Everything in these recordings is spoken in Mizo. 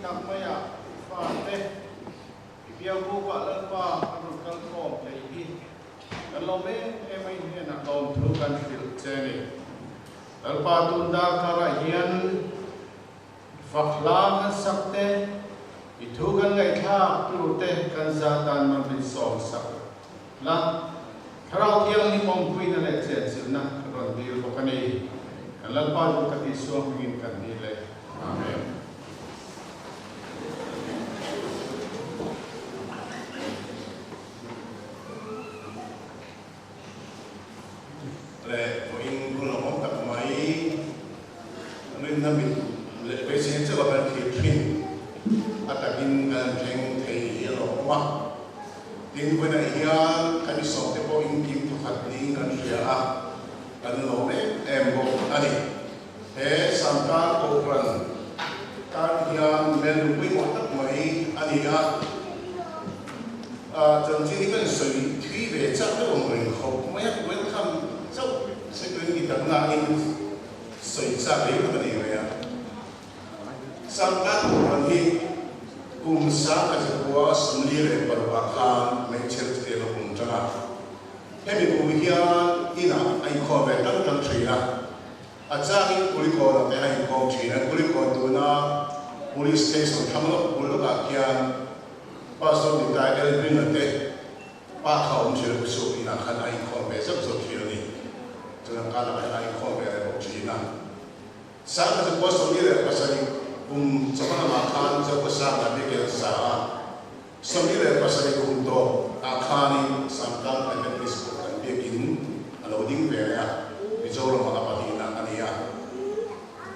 tak maiah i fate i biakbukah Lalpa kan rawn kal khawm thei hi kan lawm em em a, i hnenah lawmthu kan hrilh che a ni. Lalpa tun darkarah hian fak hla kan sak te, i thu kan ngaihthlak tur te kan zah tan man min sawm sak la, Thlarau Thianghlim awmpuina leh chenchilhna kan rawn dil bawk a ni. Kan Lalpa duh tak Isua hmingin kan dil e. Amen. Leh vawiin hun awm tak mai rinna mit leh beisei chauh a kan thlir thin a takin kan thleng thei hi a lawm awm a. Tin, vawiinah hian kan isawm te pawh inkim thawkhat niin kan hria a, kan lawm em em bawk a ni. He Sangkar Kohhran tan hian mel pawimawh tak mai a ni a. Chanchin hi kan sawi thui ve chak deuh ang reng khawp mai a, welcome chauh second ni tak nain sawi chak reng tak a nei mai a. Sangkar Kohhran hi kum 1946 ah khan hmeichhe te lo awm tang a, hemi kum hian inah a inkhawm ve tang tang thin a. A changin Kulikawn-ah te a inkhawm thin a, Kulikawn tuna Police Station thlang lawk bul lawkah khian Pastor Nitai Elvin-a te pa kha awm thin a, Pu Suak inah khan a inkhawm ve zauh zauh thin a ni. Chuan a kalak ah hian a inkhawm ve leh bawk thin a. 1977 kum chawhma lamah khan Zopa Sanga biakin an sa a, 27 kum tawp ah khanin Samtlang Adventist Kohhran biakin a lo ding ve leh a, Mizoramah a pahnihna a ni a.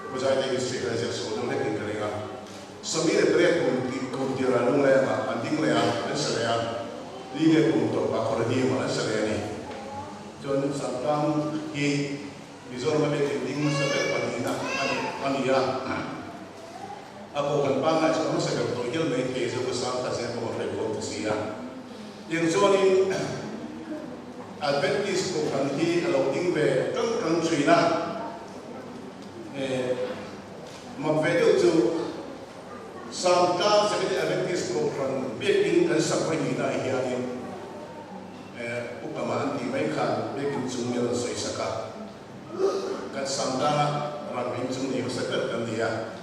Pu Zaite History khan ziak sual deuh hlekin ka ring a. 18 kum kum tirah Lunglengah an ding leh a, an sa leh a, li leh kum tawpah Khawrhniamah an sa leh a ni. Chuan Samtlang hi Mizoram a biakin ding hmasa ber pahnihna a ni a, a kohhran pangngai chu a hmasa ber tawh hial mai thei zo ka sang kha zel pawh a hre khawm ta si a. Tiang chuanin Adventist kohhran hi a lo ding ve tang tang thin a, mak ve deuh chu Sangtlang Seventh-day Adventist kohhran biakin kan sak vawihnihna ah hianin, Upa mah an tih mai khan biakin chung mi a rawn sawi sak a, kan Sangtanga ram in chung nei hmasa ber kan ni a.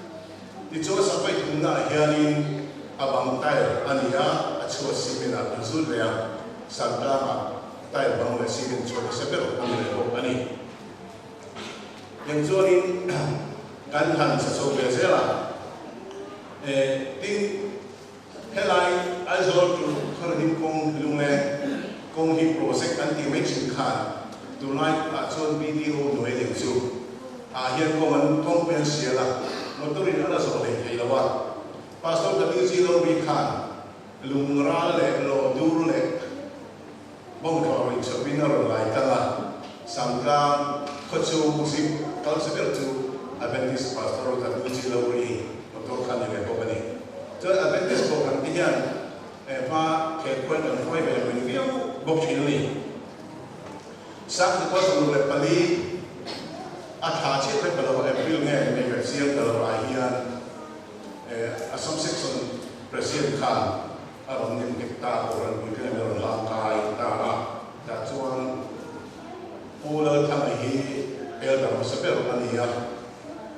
Tichuan Sapai thumna ah hianin a bang tile a ni a, a chhuat cement ah kan zut leh a, Sangtanga tile bang leh cement chhuat hmasa ber a ni leh bawk a ni. Tiang chuanin kan han sa chho ve zel a, tin, Helai Aizawl to Khawrhnim kawng Lungleng kawng hi project an tih mai thin khan tunlai ah chuan BDO hnuai deuh chu ah hian kawng an kawng pui an sial a, motor in a la zawh hlei thei lo a. Pastor WG Lawri khan lungral leh lawhdur leh bawngthlawh ruih chawpin a rawn lai tlang a, Samtlang khawchhung zip kal sa ber chu Adventist Pastor WG Lowry motor kha ni ve bawk a ni. Chuan Adventist kohhran te hian hma khel khuan kan hruai ve reng viau bawk thin a ni. 1964 a thla chiah phei ka lo April nge nei ve chiang ka lo ah hian Assam Section President khan A rawn nem nghet ta pawh rawn pui thleng a rawn lang kai ta a, tah chuan Pu Lalthanga hi elder hmasa ber a ni a,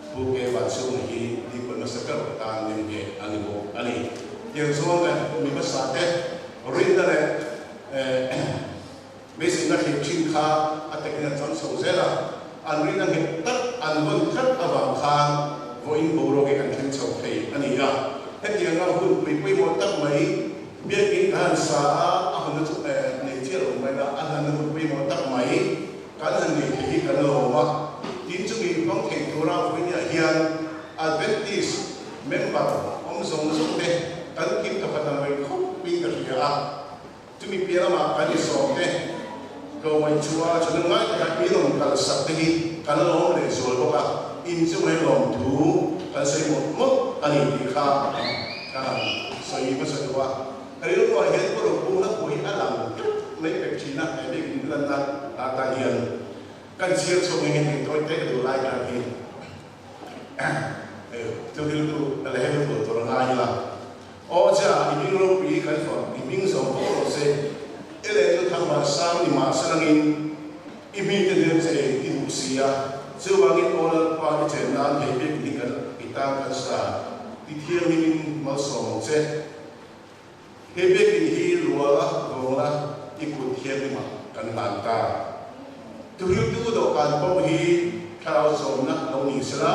Pu Ke Vanchhunga hi deacon hmasa ber tan nem nghet a ni bawk a ni. Tiang chuan kan mi hmasa te rinna leh beiseina thlir thin kha a takin an chang chho zel a, an rinna nghet tak an vawn tlat avang khan vawiin boruak hi kan thleng chho thei a ni a. Hetianga hun pui pawimawh tak mai biakin kan han sa a, a hunna chu nei chiah lo mai la, a hlanna hun pawimawh tak mai kan han nei thei hi kan lawm a. Tin, chumi hmang thei tura vawiiniah hian Adventist member awm zawng zawng te kan kim ta khat ang reng khawpin ka hria a. Chumi piah lamah kan insawm te, tlawmngaih chua chhunung ngai takah in rawn kal sak te hi kan lawm leh zual bawk a, in chunga hi lawm thu kan sawi mawlh mawlh a ni tih kha ka han sawi hmasa duh a. Ka rilruah hian Pu Rokunga pawh hi a lang tlat mai pek thin a, he bik in lanna atan hian kan chhiar chhuak nghe nghe thei tawi te ka duh lai khan hi. Thuhriltu leh hemi tur tur a ngai ila. Aw cha, i hming ropui kan fak, i hming zawng tawh rawh se. I leh chu thangvan sang ni mah salangin i mite nen che i duh si a, chuvangin aw Lalpa i chen nan hei biak ni kan i tan kan sa, i thianghlimin malsawm ang che. He biakin hi luala vawngla i kut thianghlimah kan hlan ta. Thuhriltu dawhkan pawh hi thlarau chawmna lo ni sela,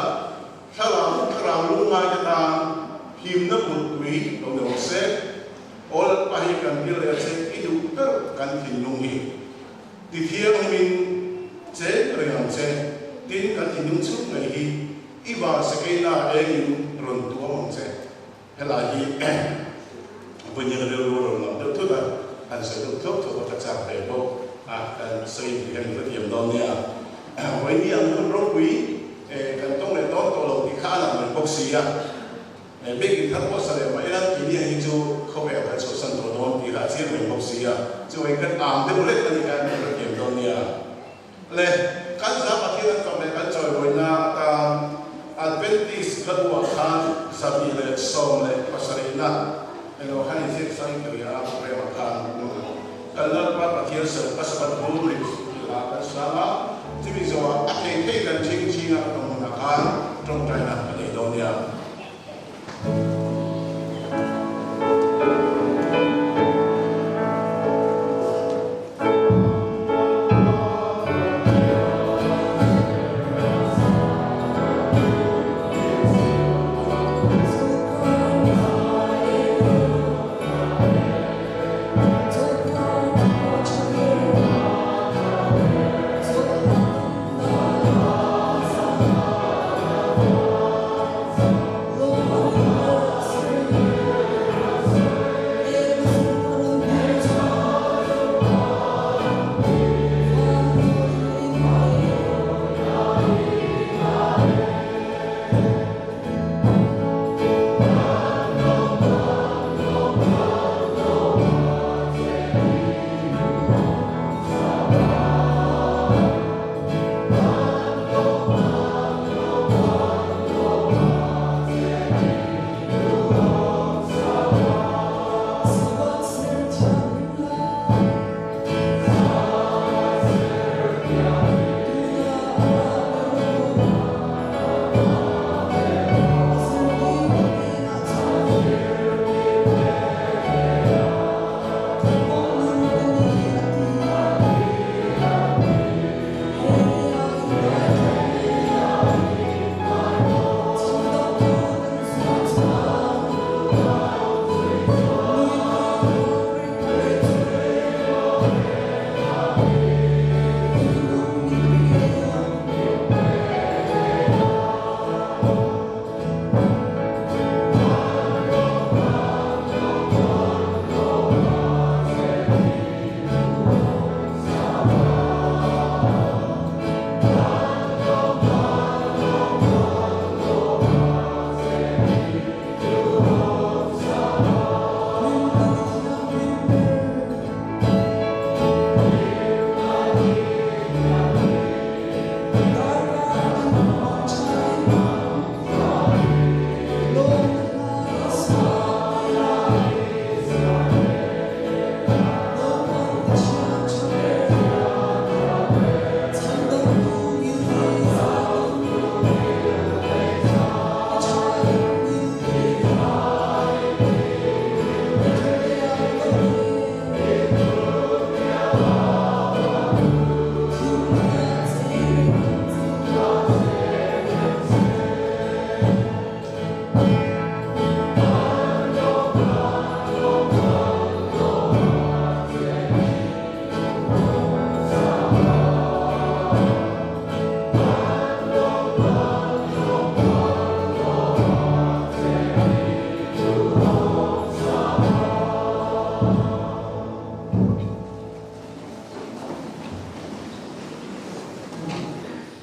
thlarau thlarau lungngaite tan himna kulhpui lo ni rawh se. Aw Lalpa hi kan dil leh che i duh ber kan thinlung hi ti thianghlimin cheng reng ang che, tin kan thinlung chhung ngei hi i van sekeina engin rawn tuam ang che. Helai hi Vawinena rilru a rawn lang deuh thut a, han sawi deuh thuak thuak a ka chak ve bawk a, kan sawi tih hian ka thiam dawn nia. Vawini ang hun ropui kan tawng leh dawn tawh lo tih kha a lang reng bawk si a, biakin thar pawh sa leh mah ila keini ang hi chu khawvel kan chhuahsan tawh dawn tih kha a chiang reng bawk si a, chuai kan ang deuh lek a nih kha kan thiam dawn nia. Le, kan za Pathian an fak leh kan chawimawina atan Adventist hla buah khan 217na emaw khan inziak sang in ka ria a, programme ah khan kan Lalpa Pathian serh a Sabbath bul rik tih hla kan sang a, chumi zawhah a thei thei kan ching ching a kan hmunah khan tawngtaina ka nei dawn nia.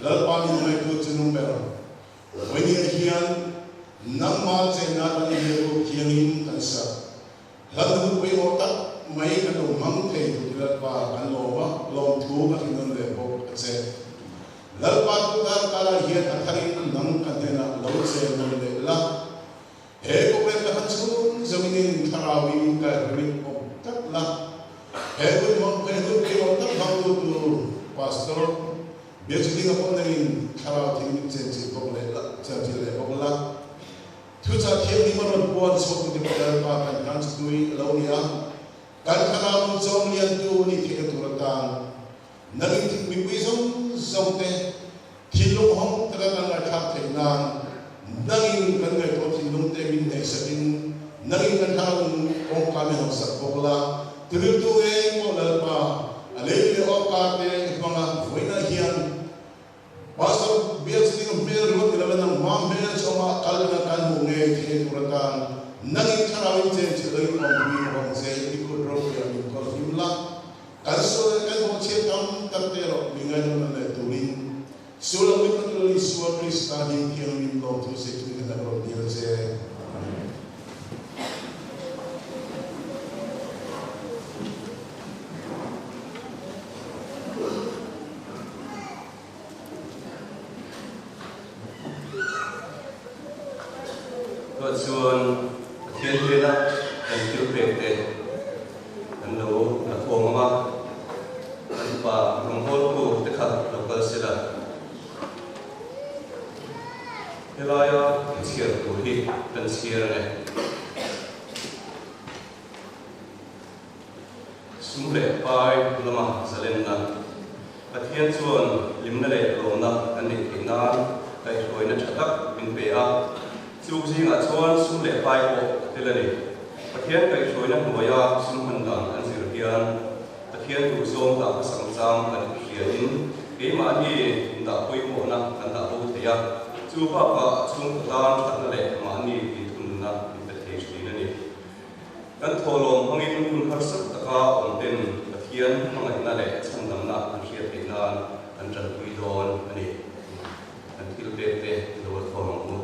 Lalpa min ngaihtu chu nung ber. Vawinia hian nangmah chenna kan inbiakuk thiangin kan sak. Hla duh pawimawh tak mai kan lo hmang thei tur Lalpa kan lawm a, lawmthu ka hre nawn leh bawk a che. Lalpa chu dar kar karah hian a tharin nang ka hnenah lo che nawn leh la. He program ka hman chhung zawngin in thlarauin ka rimit awm tlat la. He hun hmang he hun pawimawh tak hmangtu tur Pastor Biachutinga pawh nangin thlarau thing min chenchilh bawk leh la chenchilh leh bawk la. Thuchah thianghlim a rawn puan chhuak tu te pawh Lalpa kan tan chu tui a lo ni a. Kan thlarau nun chawm liantu ni theihna tur atan nangin thing mipui zawng zawng te thinlung hawng taka kan ngaithlak theih nan nangin kan ngaihtuah thinlung te min hneihsakin nangin kan thlarau nun kawngka min hawngsak bawk la. Tiriltu eng pawh Lalpa a lei leh awka te hmanga vawiinah hian Pastor Biakchhing hmel ringawt ni lovin nangma hmel chu amah kalna kan hmuh ngei thei tur atan nangin thlarauin chenchilh loin awmpui bawk ang che i kut ropuiah min kawl hlim la, kan sual leh kan bawhchhiat tam tak te erawh mi ngaihdamna leh turin Sual ang min Lal Isua Krista hlim thianghlim lawmthu se chu hian a rawn dil che. Amen. Chuah chuan Pathian hnena kan thil pek te kan lo la khawm ang a, kan pa rawngbawltu te kha lo kal se la. Helaia chhiar tur hi kan chhiar ang e. Sum leh pai lama zalenna. Pathian chuan hlimna leh lawmna kan neih theih nan kaihhruaina tha tak min pe a. Chuk zingah chuan sum leh pai pawh a tel a ni. Pathian kaihhruaina hnuaia sum hman dan an zir hian Pathian duhzawng dah hmasang chang kan hriain keimahni dah pawimawhna kan dah bo thei a. Chu bakah chhungkaw tan thatna leh mahni inthunna min pe thei thin a ni. Kan thawhlawm hmangin hun harsa taka awm ten Pathian hmangaihna leh chhandamna an hriat theih nan kan tanpui dawn a ni. Kan thil pek te lo la thawm ang u.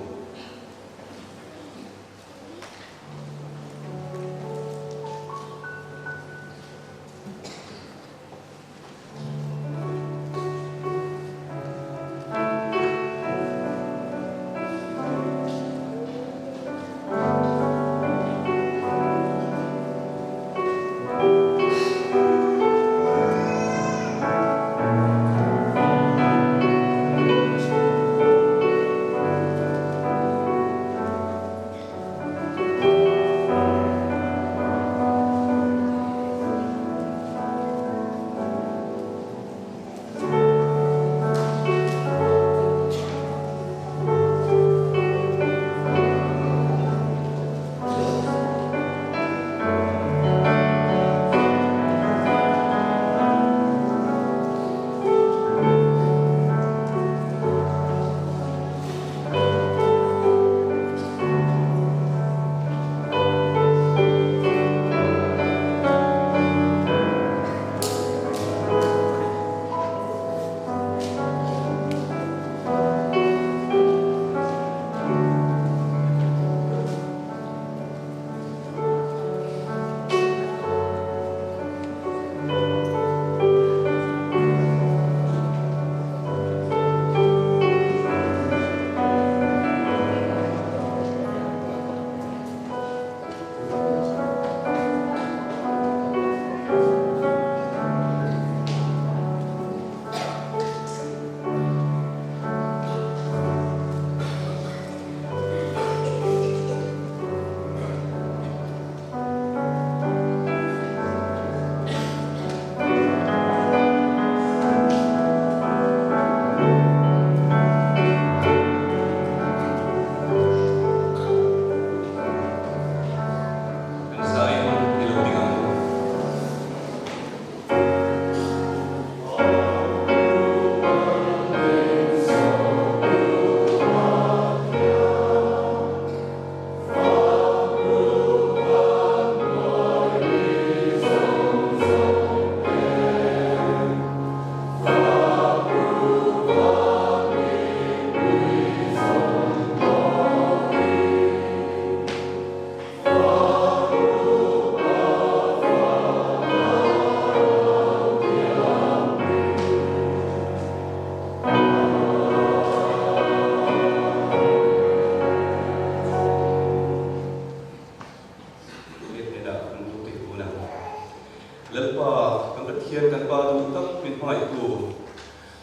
Pathian kan Pa duh tak min hmangaihtu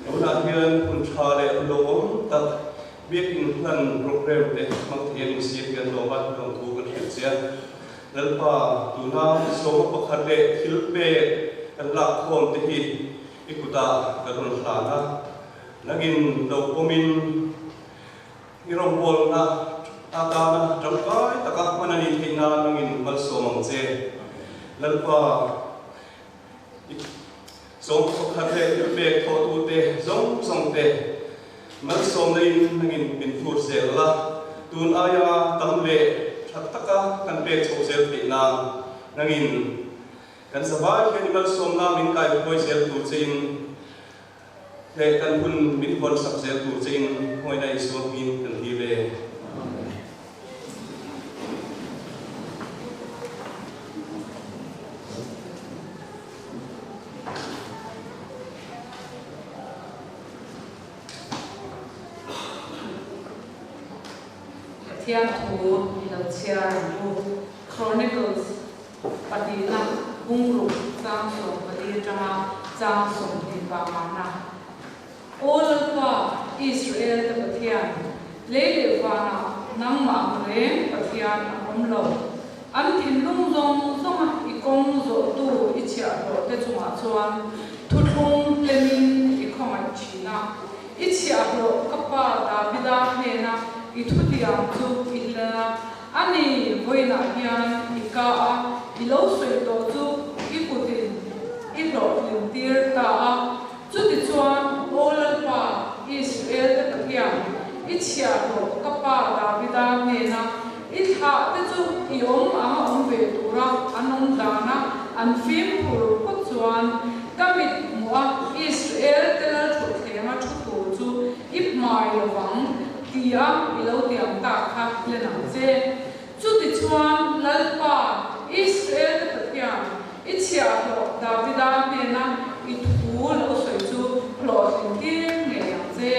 tunah hian hun tha leh hun lawmawm tak Biakin hlan programme te hmang thei a min siam hian lawma lawmthu kan hrilh che a. Lalpa, tuna sawma pakhat leh thil pek kan lak khawm te hi i kutah kan rawn hlan a, nangin lo pawmin i rawngbawlna atana tangkai taka hman a nih theih nan nangin malsawm ang che. Lalpa, i sawma pakhat leh thil pek thawhtute zawng zawng te malsawmna in nangin min fur zel la, tun aia tam leh tha taka kan pek chho zel theih nan nangin Kan zavai hian i malsawmna min kaihruai zel tur chein leh kan hun min hawnsak zel tur chein hawina Isua hmingin kan dil e. Pathian thu i lo chhiar ang u. Chronicles Pahnihna, Bungruk chang 14 atanga chang 25 na. Aw Lalpa, Israel te Pathian, lei leh vanah nangmah ang reng Pathian an awm lo. An thinlung zawng zawnga i kawng zawhtu i chhiahhlawh te chungah chuan thuthlung hlemin i khawngaih thin a. I chhiahhlawh ka pa Davida hnena i thutiang chu i hlen a. A ni, vawiinah hian i ka a, i lo sawi tawh chu i kutin i hlawhtlin tir ta a. Chutichuan, Aw Lalpa, Israel-te Pathian, i chhiahhlawh ka pa Davida hnena i thlah te chu i awm ang a awm ve tura an awm dana an fimkhur phawt chuan ka mit hmuh a Israel-te lalthuthlenga thu tur chu i hmai lovang. Tia i lo tiam tak kha hlen ang che. Chutichuan Lalpa, Israel-te Pathian, i chhiahhlawh Davida hnena i thu lo sawi chu hlawhtling tir ngei ang che.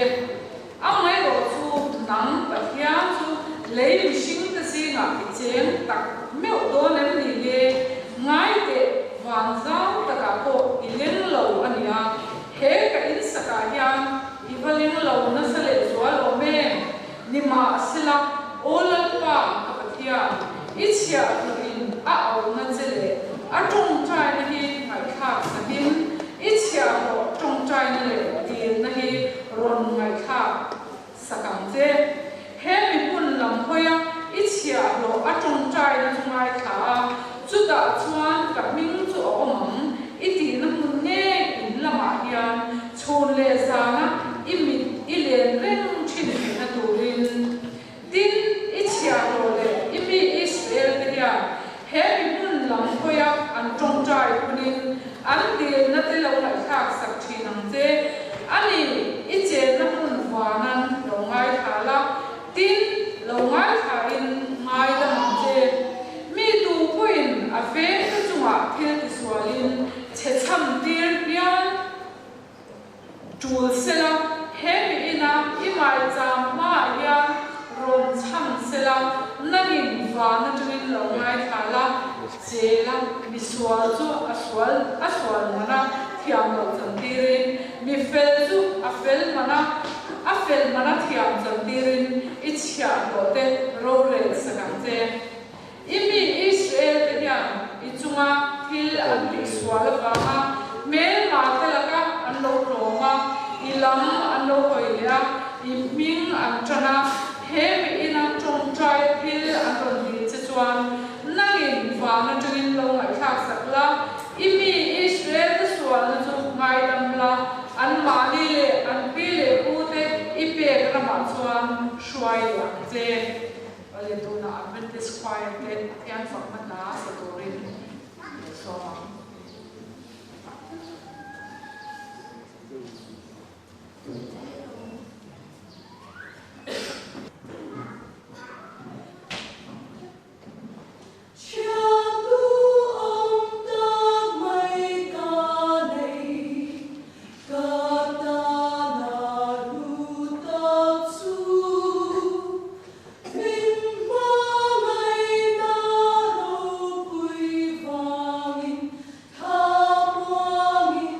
Amaherawh chu nang Pathian chu lei mihringte zingah i cheng tak meuh dawn em ni le? Ngai teh, van zau takah pawh i leng lo a nia. He ka insakah hian I va leng lo nasa leh zual awm em? Nimahsela, Aw Lalpa, ka Pathian, i chhiah hmuhin a auhna che leh a tawngtaina hi ngaihthlak sakin, i chhiahhlawh tawngtaina leh dilna hi rawn ngaihthlak sak ang che. He mi hmun lam hawia i chhiahhlawh a tawngtaina chu ngaithla a, chutah chuan ka hming chu a awm ang i tihna hmun ngei in lamah hian chhun leh zana i mit i len reng thin theihna turin. Tin, i chhiahhlawh leh i mi Israel te hian he mi hmun lam hawia an tawngtai hunin an dilna te lo ngaihthlak sak thin ang che. A ni, i chenna hmun vanan lo ngaithla la, tin, lo ngaithlain ngaidam ang che. Mi tu pawhin a veng te chungah thil tisualin chhe chham tir hian Tul sela, he mi ina i maicham hmaah hian rawn chham sela, nangin van atangin lo ngaithla la, chela mi sual chu a sual a sual mana thiam loh chantirin, mi fel chu a fel mana a fel mana thiam chantirin i chhiahhlawh te rorel sak ang che. I mi Israel te hian i chunga thil an tihsual avanga hmelma te laka an lo tlawm a, i lam an lo hawi leh a, i hming an tan a, he mi ina tawngtai thil an rawn dil che chuan nangin van atangin lo ngaihthlak sak la, i mi Israel te sualna chu ngaidam la, anmahni leh an pi leh pu te i pek ramah chuan hruai leh ang che. Awle tunah Adventist Choir te Pathian fakna hla sa turin lo sawm ang. Chhiatu awm tak mai ka nei, ka tana hlu tak chu. Min hmangaihna ropui vangin tha muangin.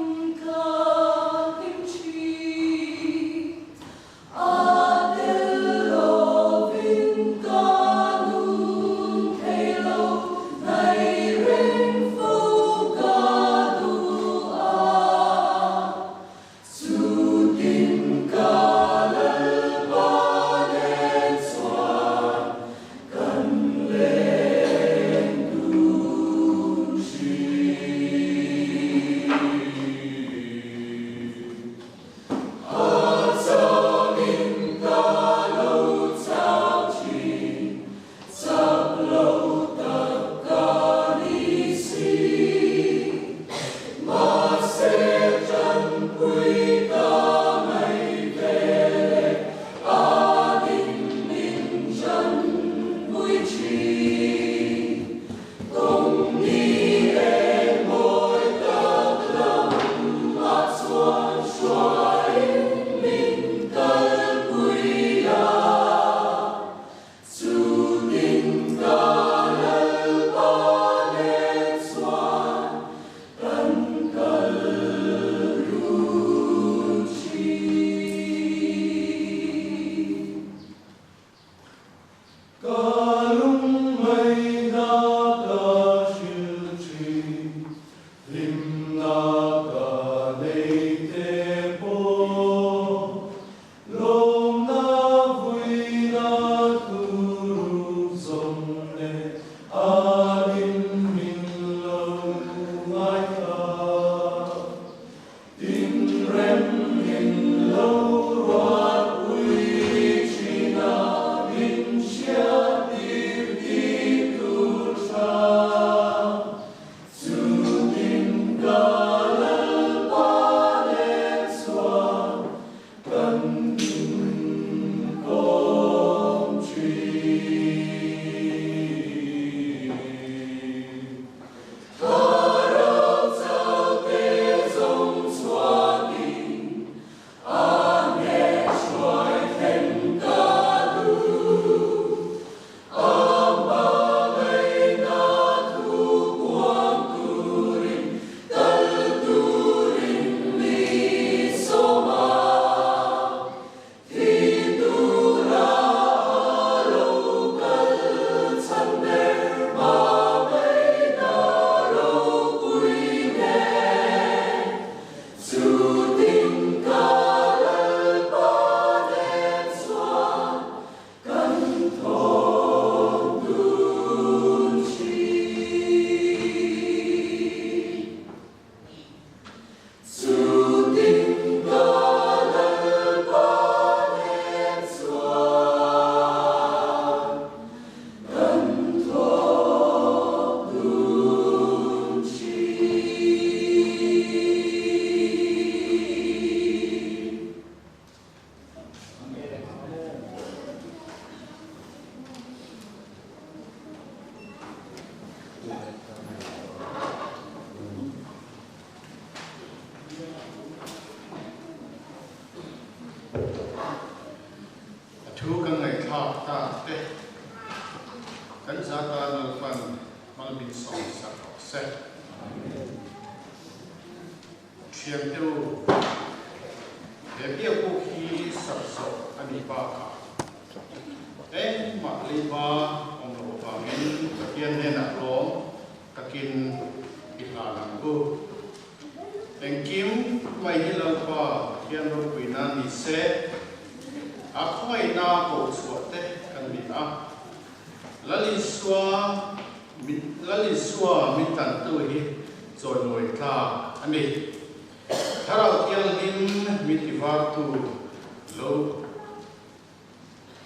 A thu kan ngaihthlak tak te kan zata Lalpan malminsawm sak rawh se. Thiante u, he biakbuk hi sak zawh a nih bakah engmah leiba awm loh avangin Pathian hnenah lawm takin i hlan ang u. Engkim mai hi Lalpa Pathian ropuina ni se, a khawngaihna koh chhuah te kan ni a. Lal Isua Lal Isua min tantu hi chawimawi tlak a ni. Thlarau Thianghlim min tivartu lo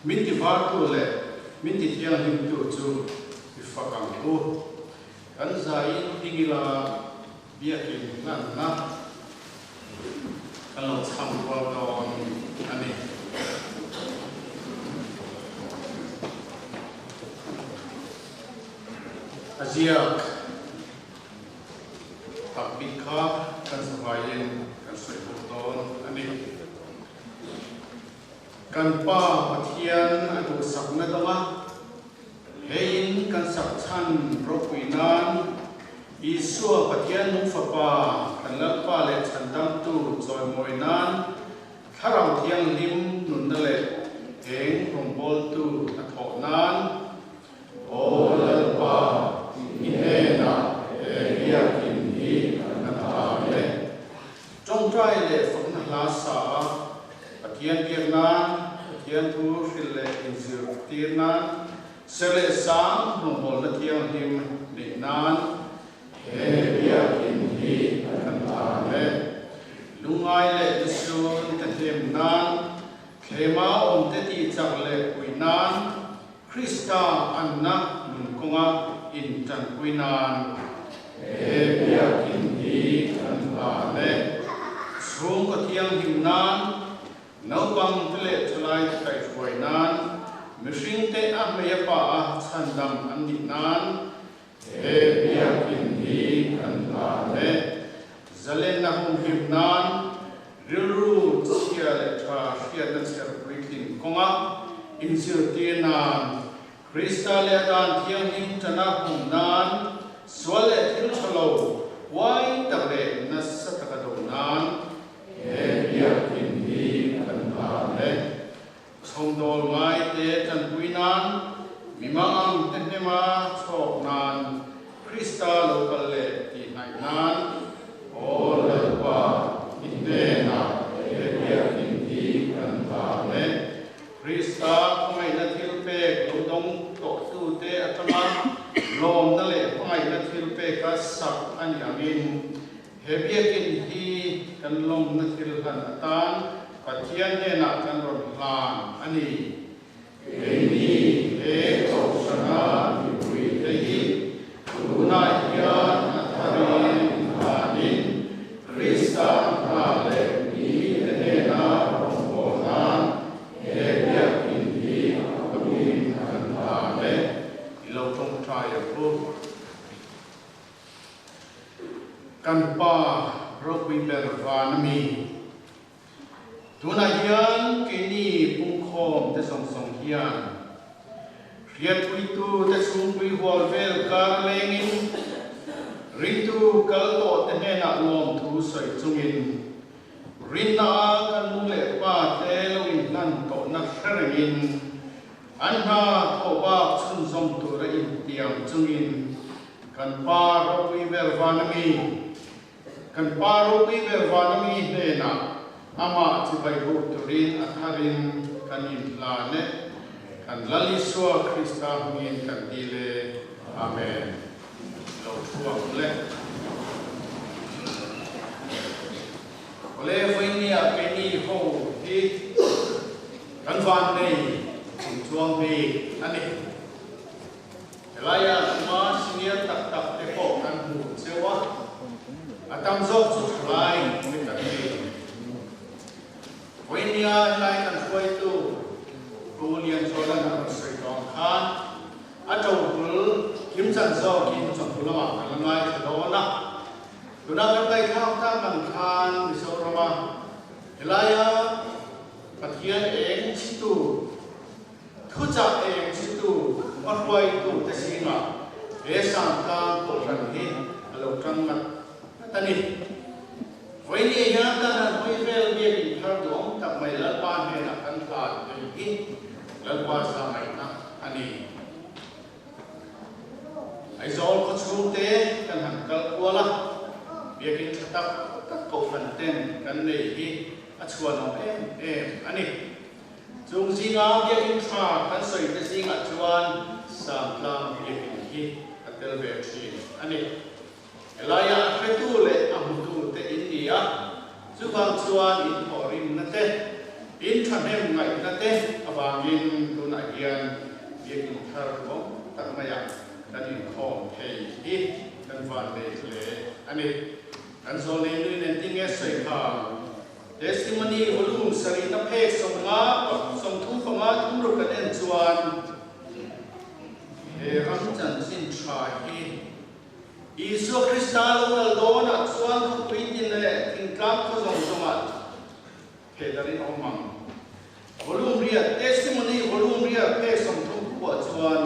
min tivartu leh min tithianghlimtu chu i fak ang u. Kan zaiin ding ila biakin hlanna kan lo chhang rual dawn a ni. A ziak tak bik kha kan zavaiin kan sawi bawk dawn a ni. Kan Pa Pathian a duhsakna dawng a, Heiin kan sak chhan ropui nan Isua Pathian nung Fapa kan Lalpa leh Chhandamtu chawimawi nan Thlarau Thianghlim nunna leh eng rawngbawltu hnathawh nan Aw Lalpa i hnenah he biakin hi kan hlan e. Tawngtai leh fakna hla sa a Pathian biak nan, Pathian thu hrilh leh inzir tir nan, ser leh sang rawngbawlna thianghlim neih nan he biakin hi kan hlan e. Lungngai leh lusun te hnem nan, thlema awmte tih chak leh puih nan, Krista anna nun kawnga intanpui nan he biakin hi kan hlan e. Chhungkaw thianghlim nan, naupang te leh thalai te kaihhruai nan, mihring te a hmei a pa a chhandam an nih nan he biakin hi kan hlan e. Zalenna humhim nan, Rilru chhia leh tha hriatna chher puitling kawnga inzirtir nan, Krista leh a dan thianghlim tana hum nan, sual leh thil tha lo huai tak leh nasa taka do nan he biakinn hi kan hlan e. Chhawmdawl ngai te tanpui nan, mi mangang te hnema chhawk nan, Krista lo kal leh tih hnaih nan, Aw Lalpa, i hnenah he biakinn hi kan hlan e. Krista hmangaihna thilpek lo dawng tawhtute atanga lawmna leh hmangaihna thilpeka sak a nih angin, He biakinn hi kan lawmna thil hlan atan Pathian hnenah kan rawn hlan a ni. Keini he Kohhrana mipuite hi tunah hian a tharin inhlanin Krista hna leh mite hnena rawngbâwl nan he biakinn hi a puiin kan hlan e. I lo tawngtai ang u. Kan Pa ropui ber van a mi. Tunah hian keini pungkhawm te zawng zawng hian hriatpuitu te chhungpui hual vel kar lengin ringtu kal tawh te hnenah lawmthu sawi chungin rinna a kan nu leh pa te lo inhlan tawhna hre rengin An hna thawh bak chhunzawm tura intiam chungin kan pa ropui ber van a mi, kan pa ropui ber van a mi hnenah amah chibai buk turin a tharin kan inhlan e. Kan Lal Isua Krista hmingin kan dil e. Amen. Lo thuak le. Awle vawinia keini ho hi kan van nei chung chuang bik a ni. Helaia kuma senior tak tak te pawh kan hmuh cheu a, a tam zawk chu thalai te kan ni. Vawinia helai kan hruaitu Pu Lianzuala'n a rawn sawi tawng khan a ṭobul kimchan zawkin chawhnu. lamah kan la ngaithla dawn a. Tuna kan ngaihthlak tak ang khan Mizorama helaia Pathian eng chhitu, thuchah eng chhitu hmahruaitu te zingah he Sangtlang Kohhran hi a lo tang ngat ngat a ni. Vawinia hian kan han hawi vel biak inthar duhawm tak mai Lalpa hnenah kan hlan thei hi Lalpa zahngaihna a ni. Aizawl khaw chhungte kan han kal kual a, biakin tha tak tak kohhran ten kan nei hi a chhuanawm em em a ni. Chung zinga biakin tha kan sawi te zingah chuan Sangtlang biakin hi a tel ve thin a ni. Helaia a hretu leh a hmutu te in ni a, chuvang chuan in thawhrimna te, in thahnem ngaihna te avangin tunah hian biakinn thar ruang tak maiah kan inkhawm thei hi kan van leh hle a ni. Kan zawlnei nui nen tinge sawi kha Testimony volume sarihna phek 50, 35 thum ruk kan en chuan he ram chanchin tha hi Isua Krista lo kal dawnah chuan khawpui tin leh thingtlang khaw zawng zawngah thehdarhin a awm ang. Volume riat, Testimony volume riat phek 30 phuah chuan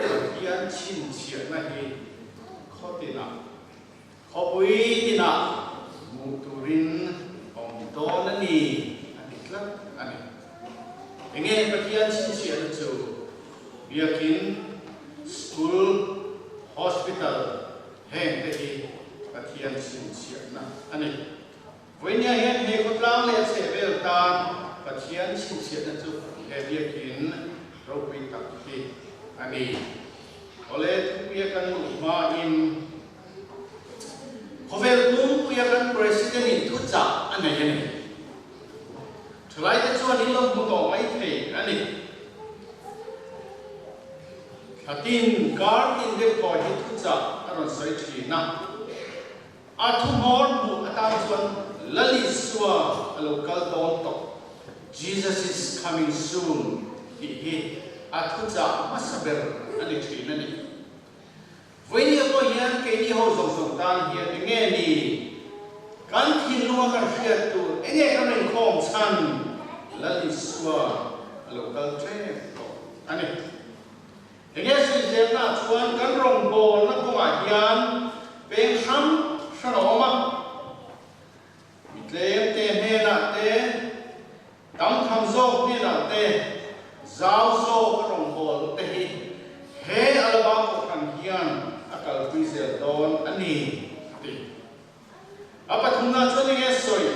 Pathian chhinchhiahna hi khaw tinah, khawpui tinah hmuh turin awm dawn a ni a ti tlat a ni. Enge Pathian chhinchhiahna chu? Biakin, school, hospital heng te hi Pathian chhinchhiahna a ni. Vawinia hian he khawtlang leh a chhehvel tan Pathian chhinchhiahna chu he biakin ropui tak hi a ni. Awle thupuia kan luh hmain khawvel pumpuia kan President in thuchah a nei a ni. Thalaite chuan in lo hmu tawh mai thei a ni. Thla tin, kar tin deuh thawi hi thuchah a rawn sawi thin a. A thuhmawr hmuh atan chuan Lal Isua a lo kal dawn tawh, Jesus is coming soon, tih hi a thuchah hmasa ber a ni thin a ni. Vawinia pawh hian keini ho zawng zawng tan hian enge ni kan thinlunga kan hriat tur, enge kan inkhawm chhan Lal Isua a lo kal ṭep tawh a ni. Enge sawizelna chuan kan rawngbawlna kawngah hian peng hrang hrang a awm a, mi tlemte hnenah te, tam tham zawk hnenah te, zau zawk a rawngbawlna te hi he Alabang Kohhran hian a kalpui zel dawn a ni, a ti. A pathumna chuan enge sawi?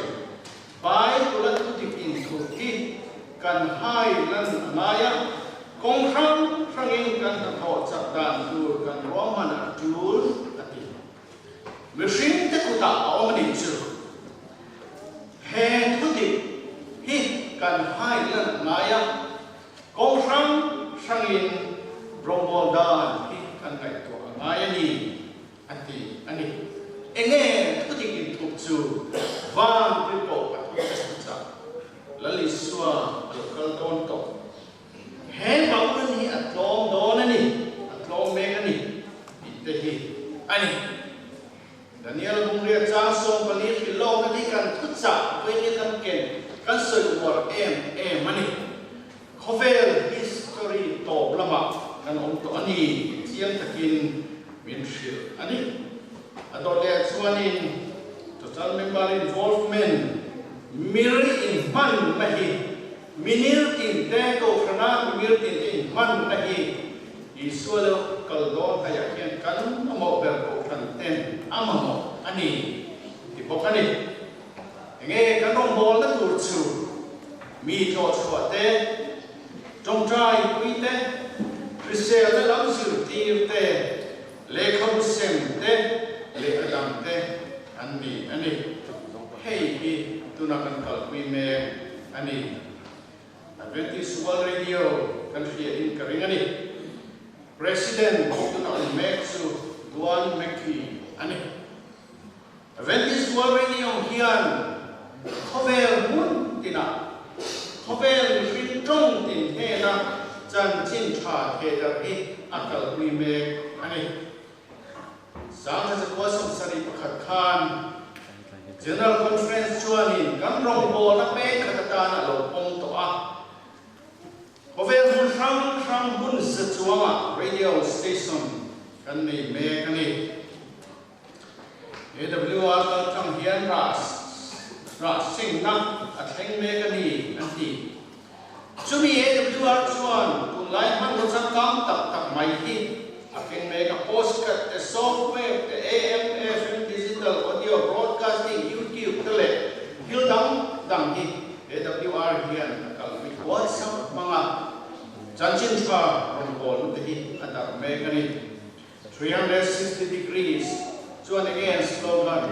Bible-a thudik inthup hi kan hai lan a ngai a, kawng hrang hrangin kan hnathawh chak dan tur kan ruahman a tul, a ti. Mihringte kutah a awm a nih chu. He thudik hi kan hai lan a ngai a, kawng hrang hrangin rawngbawl dan hi kan ngaihtuah a ngai a ni, a ti a ni. Enge thudik inthup chu van tirhkoh pathum te thuchah Lal Isua a lo kal dawn tawh. He Babylon hi a tlawm dawn a ni, a tlawm mek a ni tih te hi a ni. Daniel Bungria chang 14 hrilh lawkna hi kan thuchah vawiin kan ken kan sawi uar em em a ni. Khawvel history tawp lamah kan awm tawh a ni tih chiang takin min hrilh a ni. A dawt leh chuanin total member involvement mir inhmanna hi Minir tinte Kohhrana mimir tinte inhmanna hi Isua lo kal dawn haiah hian kan mamawh ber Kohhran ten a mamawh a ni ti bawk a ni. Enge kan rawngbawlna tur chu mi tlawhchhuah te, tawngtai pui te, hriselna lam zirtir te, lehkhabu sem te leh a dang te an ni a ni. Hei hi tuna kan kalpui mek a ni. Adventist World Radio kan hria in ka ring a ni. President tuna awm mek chu Duan Mckee a ni. Adventist World Radio hian khawvel hmun tinah khawvel mihring tawng tin hnena chanchin tha thehdarh hi a kalpui mek a ni. 1971 khan General Conference chuanin kan rawngbawlna peng khat atan a lo pawm tawh a. Khawvel hmun hrang hrang hmun za chuangah radio station kan nei mek a ni. AWR kal tlang hian rah rah sengna a thleng mek a ni an ti. Chumi AWR chuan tunlai hmanraw changkang tak tak mai hi a keng mek a, postcard te, software te, AM, FM, digital, audio, broadcasting, YouTube te leh thil dang dang hi AWR hian a kalpui WhatsApp hmanga chanchin tha rawn bawlna te hi a darh mek a ni. 360 degrees chuan enge an slogan?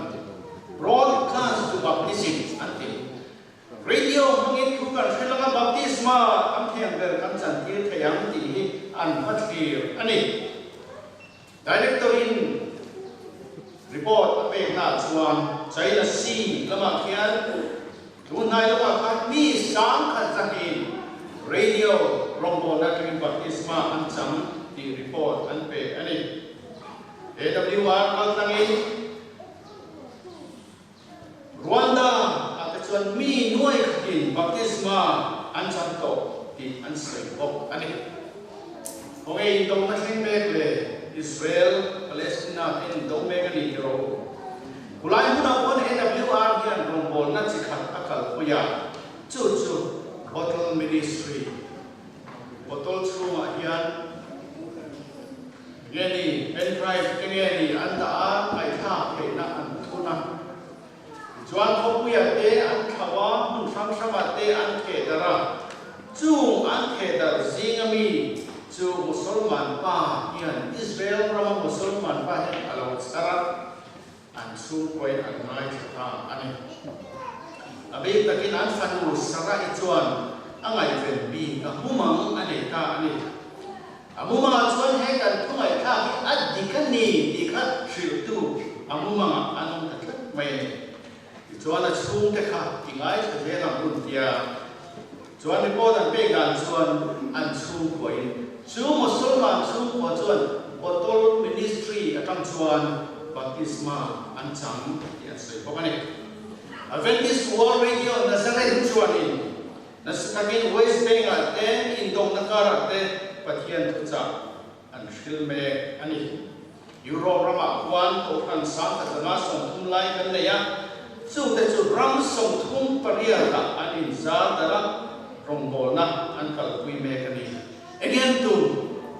Broadcast to baptism an ti. Radio hmangin thu kan hre langa baptisma kan thiam ber kan chantir thei ang tih hi an hma thlir a ni. Director in report a pekna ah chuan China Sea lamah khian tunhnai lamah khan mi 10,000 zahin radio rawngbawlna atangin baptisma an chang tih report an pe a ni. AWR kaltlangin Rwanda ah te chuan mi nuai khatin baptisma an chang tawh tih an sawi bawk a ni. Khawnge indona thleng mek le Israel Palestina te indo mek a ni ti rawh u. Khulai hmunah pawn AWR hian rawngbawlna chi khat a kalpui a, chu chu Bottle Ministry. Bottle chhungah hian Nge ni, pen drive te nge ni an dah a, ngaihthlak theihna an thun a. Tichuan khawpuiah te an thlauh a, hmun hrang hrangah te an theh darh a. Chung an theh darh zinga mi chu Musolman pa hian Israel rama Musolman pa hian a lo chhar a, an chhungkuain an ngaithla ta a ni. A bik takin an fanu Sarah-i chuan a ngaihven bik a mumang a nei ta a ni. A mumangah chuan he kan thu ngaihthlak hi a dik a ni tih kha hrilhtu a mumangah an awm ta tlat mai a ni. Tichuan a chhungte kha i ngaithla zel ang hun tia chuan report an pek dan chuan an chhungkuain chu Mosolman chhungkua chuan Bottle Ministry atang chuan baptisma an chang tih an sawi bawk a ni. Adventist World Radio Nazareth chuanin Nasa takin West Bank-ah te, indawhna karah te Pathian thuchah an hril mek a ni. Europe ramah khuan Kohhran 1530 lai kan nei a, chute chu ram 38-ah an inzar darh a, rawngbawlna an kalpui mek a ni. Engem tum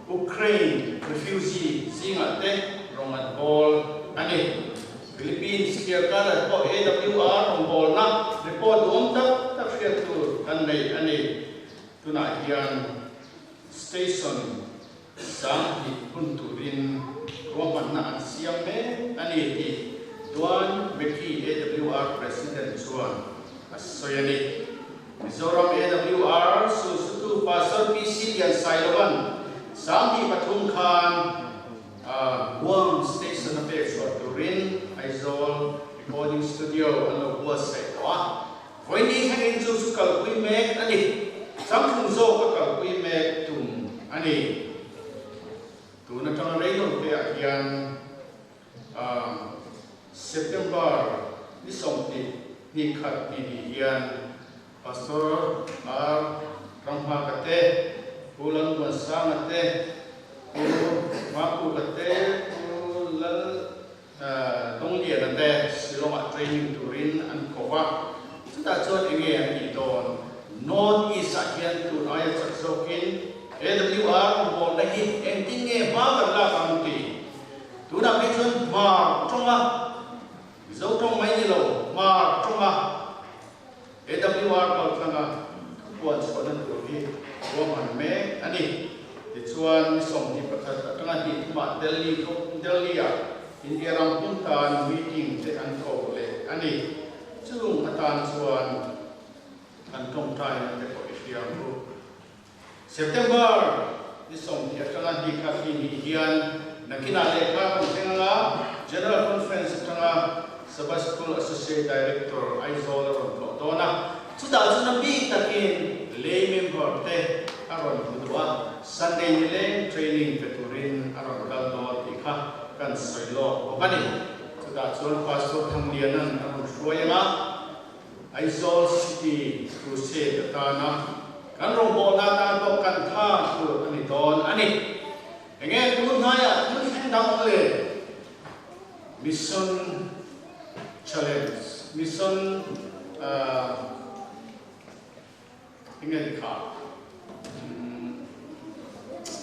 Ukraine refugee zingah te rawng an bawl a ni. Philippines thliarkar ah pawh AWR rawngbawlna report duhawm tak tak hriat tur kan nei a ni. Tunah hian station 2000 hun turin ruahmanna an siam mek a ni tih Duan Meki AWR President chuan a sawi a ni. Mizoram AWR sulsutu Pastor PC Liansailovan 23 khan Guam Station a pek chhuah turin Aizawl Recording Studio an lo buatsaih tawh a, vawiini thlengin chu chu kalpui mek a ni. Changtlung zawk a kalpui mek tum a ni. Tun atanga reilo te ah hian September ni 20 khat ni ni hian Pastor R. Ramhaka te, Pu Lalmuansanga te, Pu Mapuka te, Pu Lal Dongliana te Shillong-ah training turin an ko va. Chutah chuan enge an tih dawn? North East-ah hian tun aia chak zawkin AWR rawngbawlna hi engtin nge hma kan lak ang tih? Tunah phei chuan hmar tawnga Mizo tawng mai ni lo, hmar tawnga AWR kaltlanga thupuan chhuahna tur hi ruahman mek a ni. Tichuan, ni 21 atanga hnih thumah Delhi Delhi-ah India ram hmun tan meeting te an ko leh a ni. Chung atan chuan kan tawngtaina te pawh i hria ang u. September ni 20 atanga hnih khat hi nih hian nakinah lehkha kan thleng anga General Conference atanga Sabbath School Associate Director Aizawl a rawn tlawh dawn a, chutah chuan a bik takin lay member te a rawn hmu duh a, Sunday nileng training pe turin a rawn kal dawn tih kha kan sawi lawk bawk a ni. Chutah chuan Pastor Thangliana'n a rawn hruai ang a, Aizawl City Crusade atana kan rawngbawlna atan pawh kan tha tur a ni dawn a ni. Enge tun hnaiah thil thleng dang awm le? Mission Challenge, Mission ahh enge ni kha?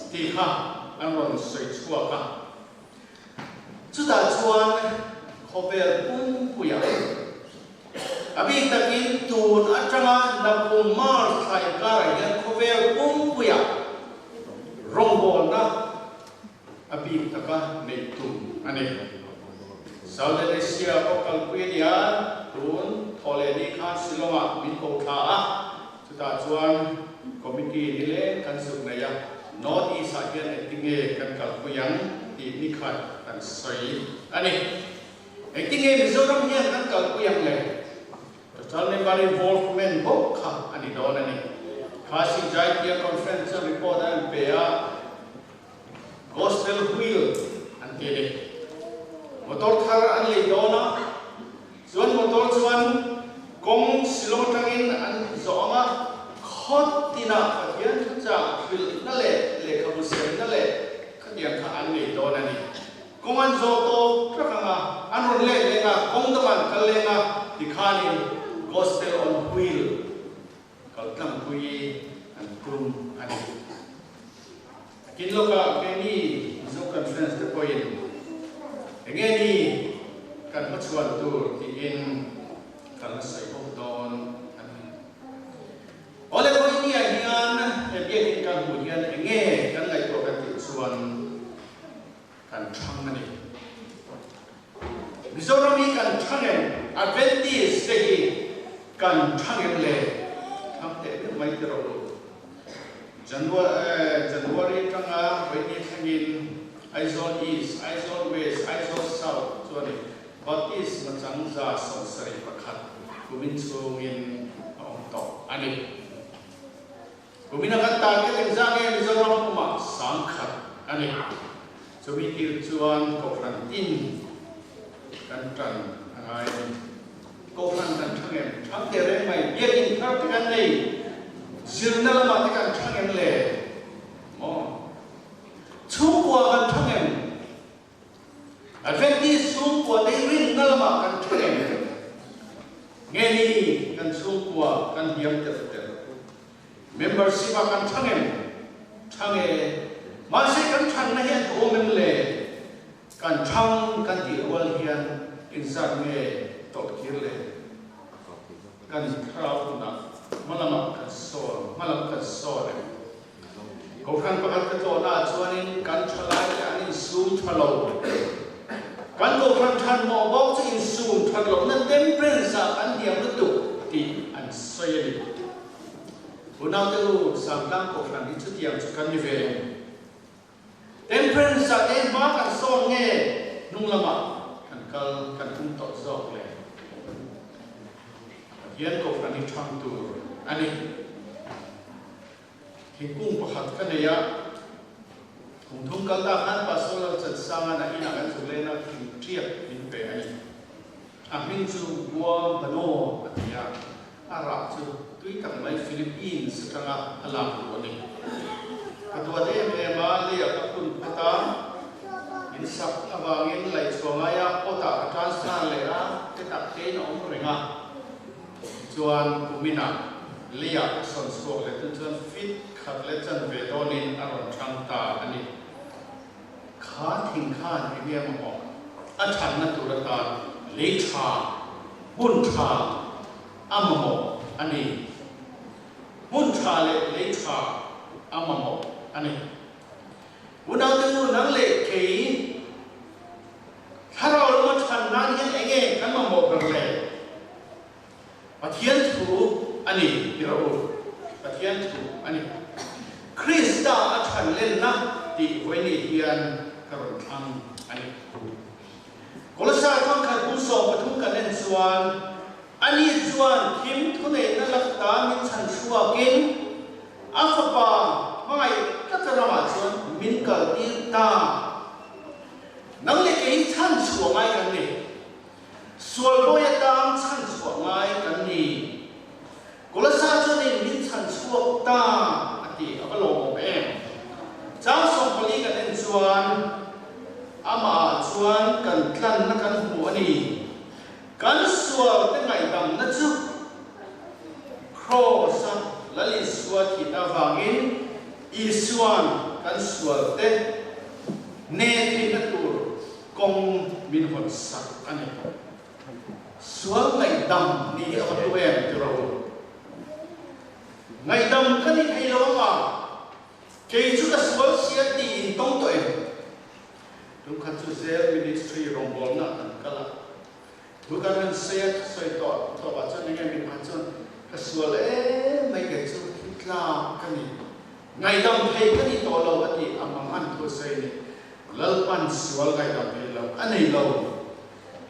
Tih kha an rawn sawi chhuak a. Chutah chuan khawvel pumpuiah a bik takin tun atanga nakum March thla inkarah hian khawvel pumpuiah rawngbawlna a bik taka neih tum a ni. Southern Asia pawh kalpui a ni a, tun Thawhlehni khan Shillong-ah min ko thla a, chutah chuan committee ni leng kan zuk nei a, North East-ah hian engtinge kan kalpui ang tih ni khat kan sawi a ni. Engtinge Mizoram hian kan kalpui ang le? Total member involvement bawk kha a ni dawn a ni. Khasi Jaipia Conference chuan report a an pe a, Gospel Wheel an ti a ni. Motor thar an lei dawn a, chuan motor chuan kawng Shillong atangin an zawh ang a, khaw tinah Pathian thuchah hrilhna leh lehkhabu semna leh khatiang kha an nei dawn a ni. Kawng an zawh tawp trak ang a, an rawn let leng a, kawng dangah an kal leng a, tikhanin Gospel on Wheel kal tlangpui an tum a ni. Kin lawkah keini Mizo Conference te pawhin enge ni kan hmachhuan tur tiin kan la sawi bawk dawn a ni. Awle Vawinia hian he biakin kan hmuh hian enge kan ngaihtuah kan tih chuan kan thang a ni. Mizoram hi kan thang em? Adventist te hi kan thang em le? Thang teh deuh mai ti rawh u. January atanga Vaini thlengin Aizawl East, Aizawl West, Aizawl South chuanin Baptist machang 71 kumin chhungin a awm tawh a ni. Kumina kan target engzah nge Mizoram pumah 10,000 a ni. Chumi tir chuan Kohhran in kan tan a ngai a ni. Kohhran kan thang em? Thang teh reng mai. Biakinn thar te kan nei. Zirna lamah te kan thang em le? Maw? Chhungkua kan thang em? Adventist chhungkua te hi rinna lamah kan thang em? Nge ni kan chhungkua kan hniam telh telh? Membership ah kan thang em? Thang e. Mahse kan thanna hi a duhawm em le? Kan thang kan tih rual hian engzat nge tawlh kir le? Kan thlarau hunah hmalamah kan sawn, hmalam kan sawn em? Kohhran pakhat ka tlawhnaah chuanin kan thalaite an insum tha lo. Kan kohhran thanmawh bawk chu insum that lohna temperance-ah kan hniam lutuk tih an sawi a ni. Unaute u, Sangtlang kohhran hi chutiang chu kan ni ve em? Temperance-ah te hma kan sawn nge hnung lamah kan kal kan tum tawh zawk le? Pathian kohhran hi thang tur a ni. Thingkung pakhat ka nei a, kum thum kal ta khan Pastor Lalchansanga na inah kan zuk len a, thing ṭiak min pe a ni. A hming chu Gua Bano a ti a, a rah chu tui tak mai Philippines atanga a lak luh a ni. Ka duat em em a, leiah ka phun phawt a, in sak avangin laihchhuah ngaia pot ah ka transplant leh a, te tak tein a awm reng a. Tichuan, kuminah leiah ka sawn chhuak leh tun chuan fit khat leh chanve dawnin a rawn chang ta a ni. Kha thing khan eng nge mamawh a thatna tur atan lei tha, hmun tha a mamawh a ni. Hmun tha leh lei tha a mamawh a ni. Unaute nu nang leh kei Thlarau lama chhan nan hian eng nge kan mamawh ber le? Pathian thu a ni ti rawh u. Pathian thu a ni. Krista a chhan lenna tih vawiin hian ka rawn thlang a ni. Kolosai thawnkhat bung 13 kan en chuan, Ani chuan thim thuneihna lakta min chhan chhuakin a fapa hmangaih taka ramah chuan min kaltir ta. Nang leh kei. Chhan chhuah ngai kan ni. Sual bawi atang chhan chhuah ngai kan ni. Kolasa chuanin min chhan chhuak ta a ti a va lawmawm em. Chang 14 kan en chuan amah ah chuan kan tlanna kan hmu a ni. Kan sual te ngaihdamna chu Kraws-a Lal Isua thih avangin Isua'n kan sual te ne theihna tur kawng min hawn sak a ni. Sual ngaihdam ni hi a va hlu em ti rawh u. Ngaihdam ka ni thei lo anga kei chu ka sual sia ti in tawng tawh em? Tumkhat chu Zel Ministry rawngbawlna kan kal a, thu kan han sawi a, sawi tawh tawpah chuan enge mipa chuan ka sual em mai kei chu thi tlak ka ni, ngaihdam thei ka ni tawh lo a ti a mang an thu a sawi a ni. Lalpan sual ngaihdam thei lo a nei lo.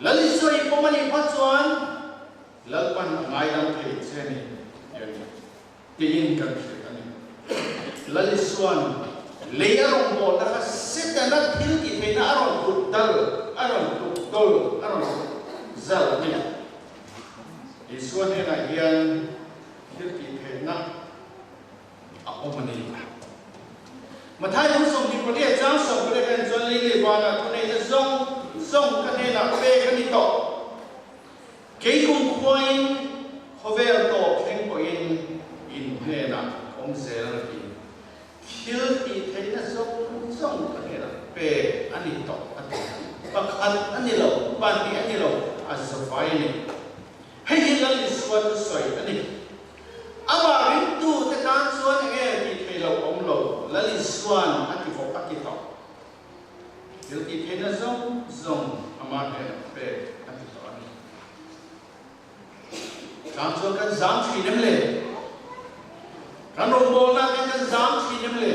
Lal Isua i pawm a nih phawt chuan Lalpan a ngaidam thei che a ni ti a ni. Tiin kan hrilh a ni. Lal Isua'n lei a rawn bawlna kha Setana thil tih theihna a rawn tuk dal, a rawn tuk dawl, a rawn tuk zal a ni. Isua hnenah hian thil tih theihna a awm a ni. Mathai hmun 24 chang 18 hian chuan lei leh vanah thuneihna zawng zawng ka hnenah pek a ni tawh. Kei kumkhuain khawvel tawp thleng pawhin in hnenah ka awm zel ang a ti. Thil tih theihna zawng zawng ka hnenah pek a ni tawh a ti. Pakhat a ni lo, pahnih a ni lo, a zavai a ni. Hei hi Lal Isua thusawi a ni. Amah ringtute tan chuan enge tih theih loh awm lo, Lal Isua'n a ti vawk a ti tawh. Thil tih theihna zawng zawng amah hnenah pek a ti tawh a ni. Tlang chuan kan zam thin em le? Kan rawngbawlnak in kan zam thin em le?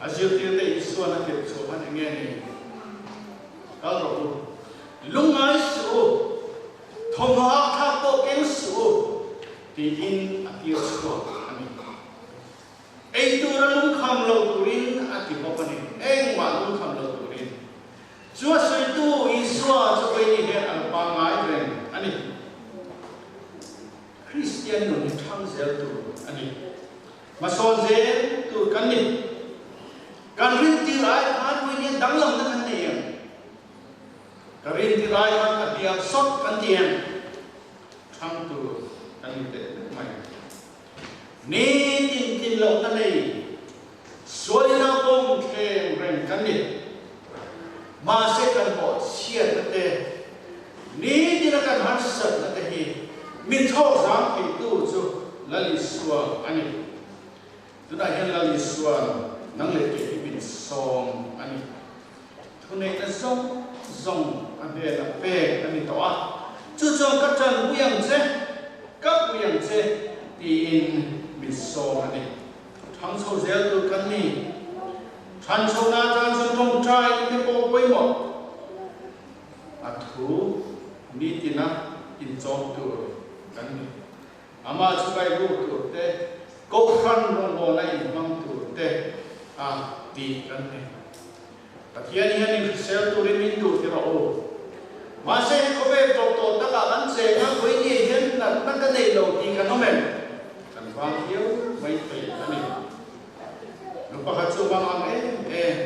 A zirtirte Isua'n a tirh chhuah khan enge ni? Kal rawh u, lungngai suh u, thawmhnaw hakthlak pawh keng suh u, tiin a tir chhuak a ni. Ei tura lungkham lo turin a ti bawk a ni. Engmah lungkham lo turin. Chu a sawitu Isua chu vaini hian a lo pangngai reng a ni. Kristian nun hi thang zel tur a ni. Hmasawn zel tur kan ni. Kan rintir ai khan vaini hian danglamna kan nei em? Ka rintir ai khan ka hliam sawt kan ti em? Thang tur kan ni teh vek mai. Nitin tlin lohna nei sualina bawm thleng reng kan ni. Mahse kan bawh chhiatna te, nitina kan harsatna te hi min thlawk zam theitu chu Lal Isua a ni. Tunah hian Lal Isua'n nang leh kei hi min sawm a ni. Thuneihna zawng zawng a hnenah pek a ni tawh a, chu chuan ka tanpui ang che, ka pui ang che tiin min sawm a ni. Thang chho zel tur kan ni. Than chho na atan chuan tawngtai te pawh pawimawh. A thu nitina inchawm tur kan ni. Amah chu kaihruh tur te, Kohhran rawngbawlna inhmang tur te a tih kan nei. Pathian hian in hrisel turin min duh ti rawh u. Mahse he khawvel tawp tawh takah kan cheng a, vawinia hian natna ka nei lo tih kan awm em? Kan vang hiau mai thei a ni. Nu pakhat chu vang ang em em.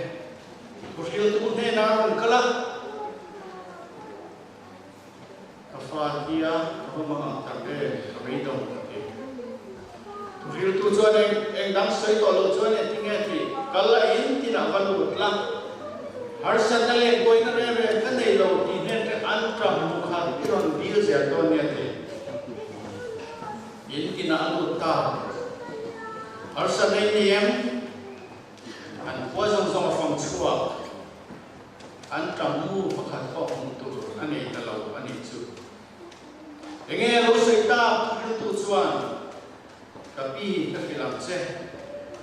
Thuhriltu hnenah a rawn kal a. Ka fa tia ka va mang ang tak em, ka beidawng ka ti. Thuhriltu chuan eng eng dang sawi tawh loh chuan engtinge tih kal la in tinah va lut la, harsatna leh buaina reng reng ka nei lo tih hnen te an ṭam mu kha i rawn dil zel dawn nia ti. In tinah a lut ta. Harsatna i nei em? An khua zawng zawng a fang chhuak. An ṭammu pakhat pawh hmuh tur a nei ta lo a nih chu. Enge a lo sawi tak riltu chuan, Ka pi ka hrilh ang che.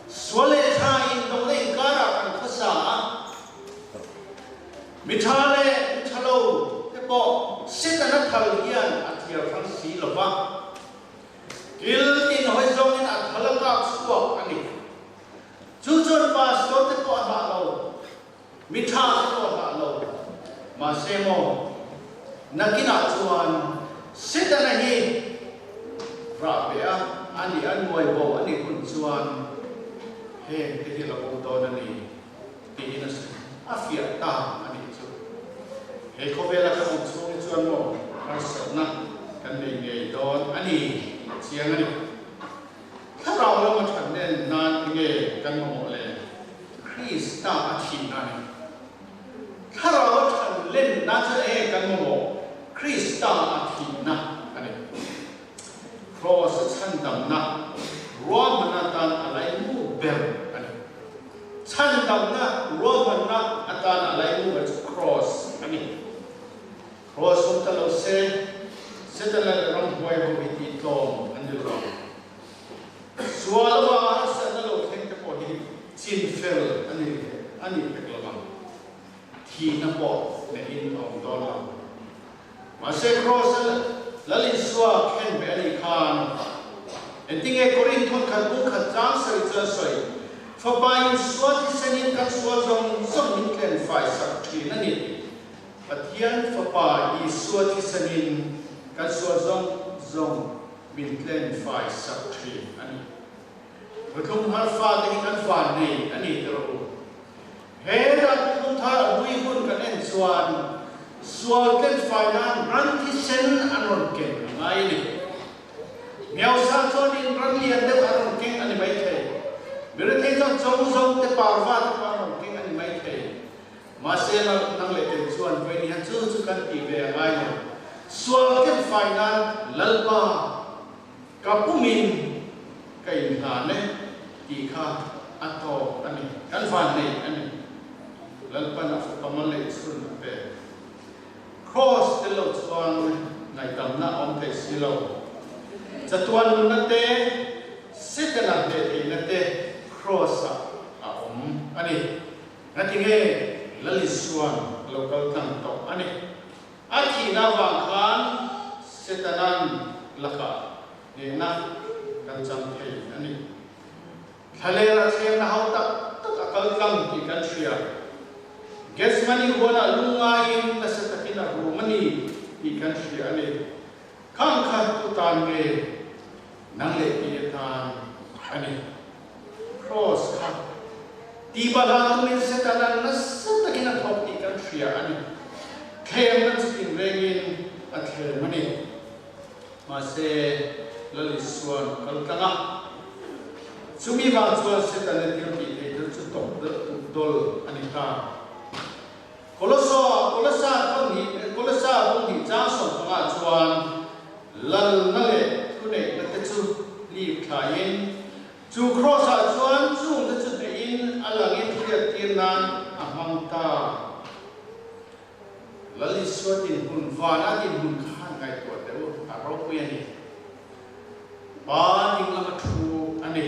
Sual leh tha indawhna inkarah kan khawsa a, mi tha leh mi tha lo te pawh Setana thal hian a thiar hrang si lo va, kil tin hawi zawngin a thal a kak chhuak a ni. Chu chuan pastor te pawh a hlah lo. Mi tha te pawh hlah lo. Mahse maw, nakinah chuan Setana hi rah beh a, a nih a nuai bo a nih hun chuan heng te hi la bo dawn a ni tiin a sawi. A fiah ta a nih chu. He khawvela kan awm chhung hi chuan maw harsatna kan nei ngei dawn a ni tih a chiang a ni. Thlarau lama that nen nan enge kan mamawh le? Krista a thihna a ni. Thlarau a than len nan chuan enge kan mamawh? Krista a thihna a ni. Kraws a chhandamna ruahmanna atan a laimu ber a ni. Chhandamna ruahmanna atan a laimu ber chu Kraws a ni. Kraws awm ta lo se, Setana leh ramhuai ho hi tih tlawm an ni lo ang. Sual avanga harsatna lo thleng te pawh hi chin fel a ni a ni hek lo ang. Thihna pawh neihin a awm dawn lo. Mahse Kraws a Lal Isua khen ve a nih khan engtinge Korinth thawnkhat bung khat chang sawi chuan sawi, Fapa Isua thisenin kan sual zawng zawng min tlen fai sak thin a ni. Pathian Fapa Isua thisenin kan sual zawng zawng min tlen fai sak thin a ni. Thuthlung thar fate hi kan van nei a ni ti rawh u. He ram thuthlung thar a vui hun kan en chuan sual tlen fai nan ran thisen an rawn ken a ngai a ni. Miausa chuanin ran lian deuh an rawn keng a ni maithei. Mirethei chuan chawngzawng te parva te pawh an rawn keng a ni maithei. Mahse nang leh kei chuan vawinia chu chu kan tih ve a ngai lo. Sual ken fai nan Lalpa ka pumin ka inhlan e tih kha a tawk a ni. Kan van nei a ni. Lalpan a fapa mal leh chhun a pe. Kraws tel lo chuan ngaihdamna a awm thei si lo. Chatuan nunna te, Setana hneh theihna te Kraws-ah a awm a ni. Ngatinge Lal Isuan a lo kal tlang tawh a ni. A thihna avang khan Setanan lakah hnehna kan chang thei a ni. Thlalera thlemna ho tak tak a kal tlang tih kan hria. Gethsemane huanah lungngaiin nasa takin a rum a ni tih kan hria a ni. Khang kha tu tan nge nang leh ti atan a ni. Kraws kha ti bala tumin Setana nasa takin a thawk tih kan hria a ni. Thlemna chu tinrengin a thlem a ni. Mahse, Lal Isuan kal tlang a. Chumi vang chuan Setana thil tih theih thil chu tawp deuh tuk dawl a ni ta. Kolosa, Kolosa thawhnih, Kolosa bawlhnih chang 15 chuan lalna leh thuneihna te chu lip thlaiin, chu Kraws-ah chuan chungte chu hnehin a langin hriattir nan a hmang ta. Lal Isua dinhmun, vana dinhmun kha han ngaihtuah teh u, a ropui a ni. Pa ding lama thu a ni.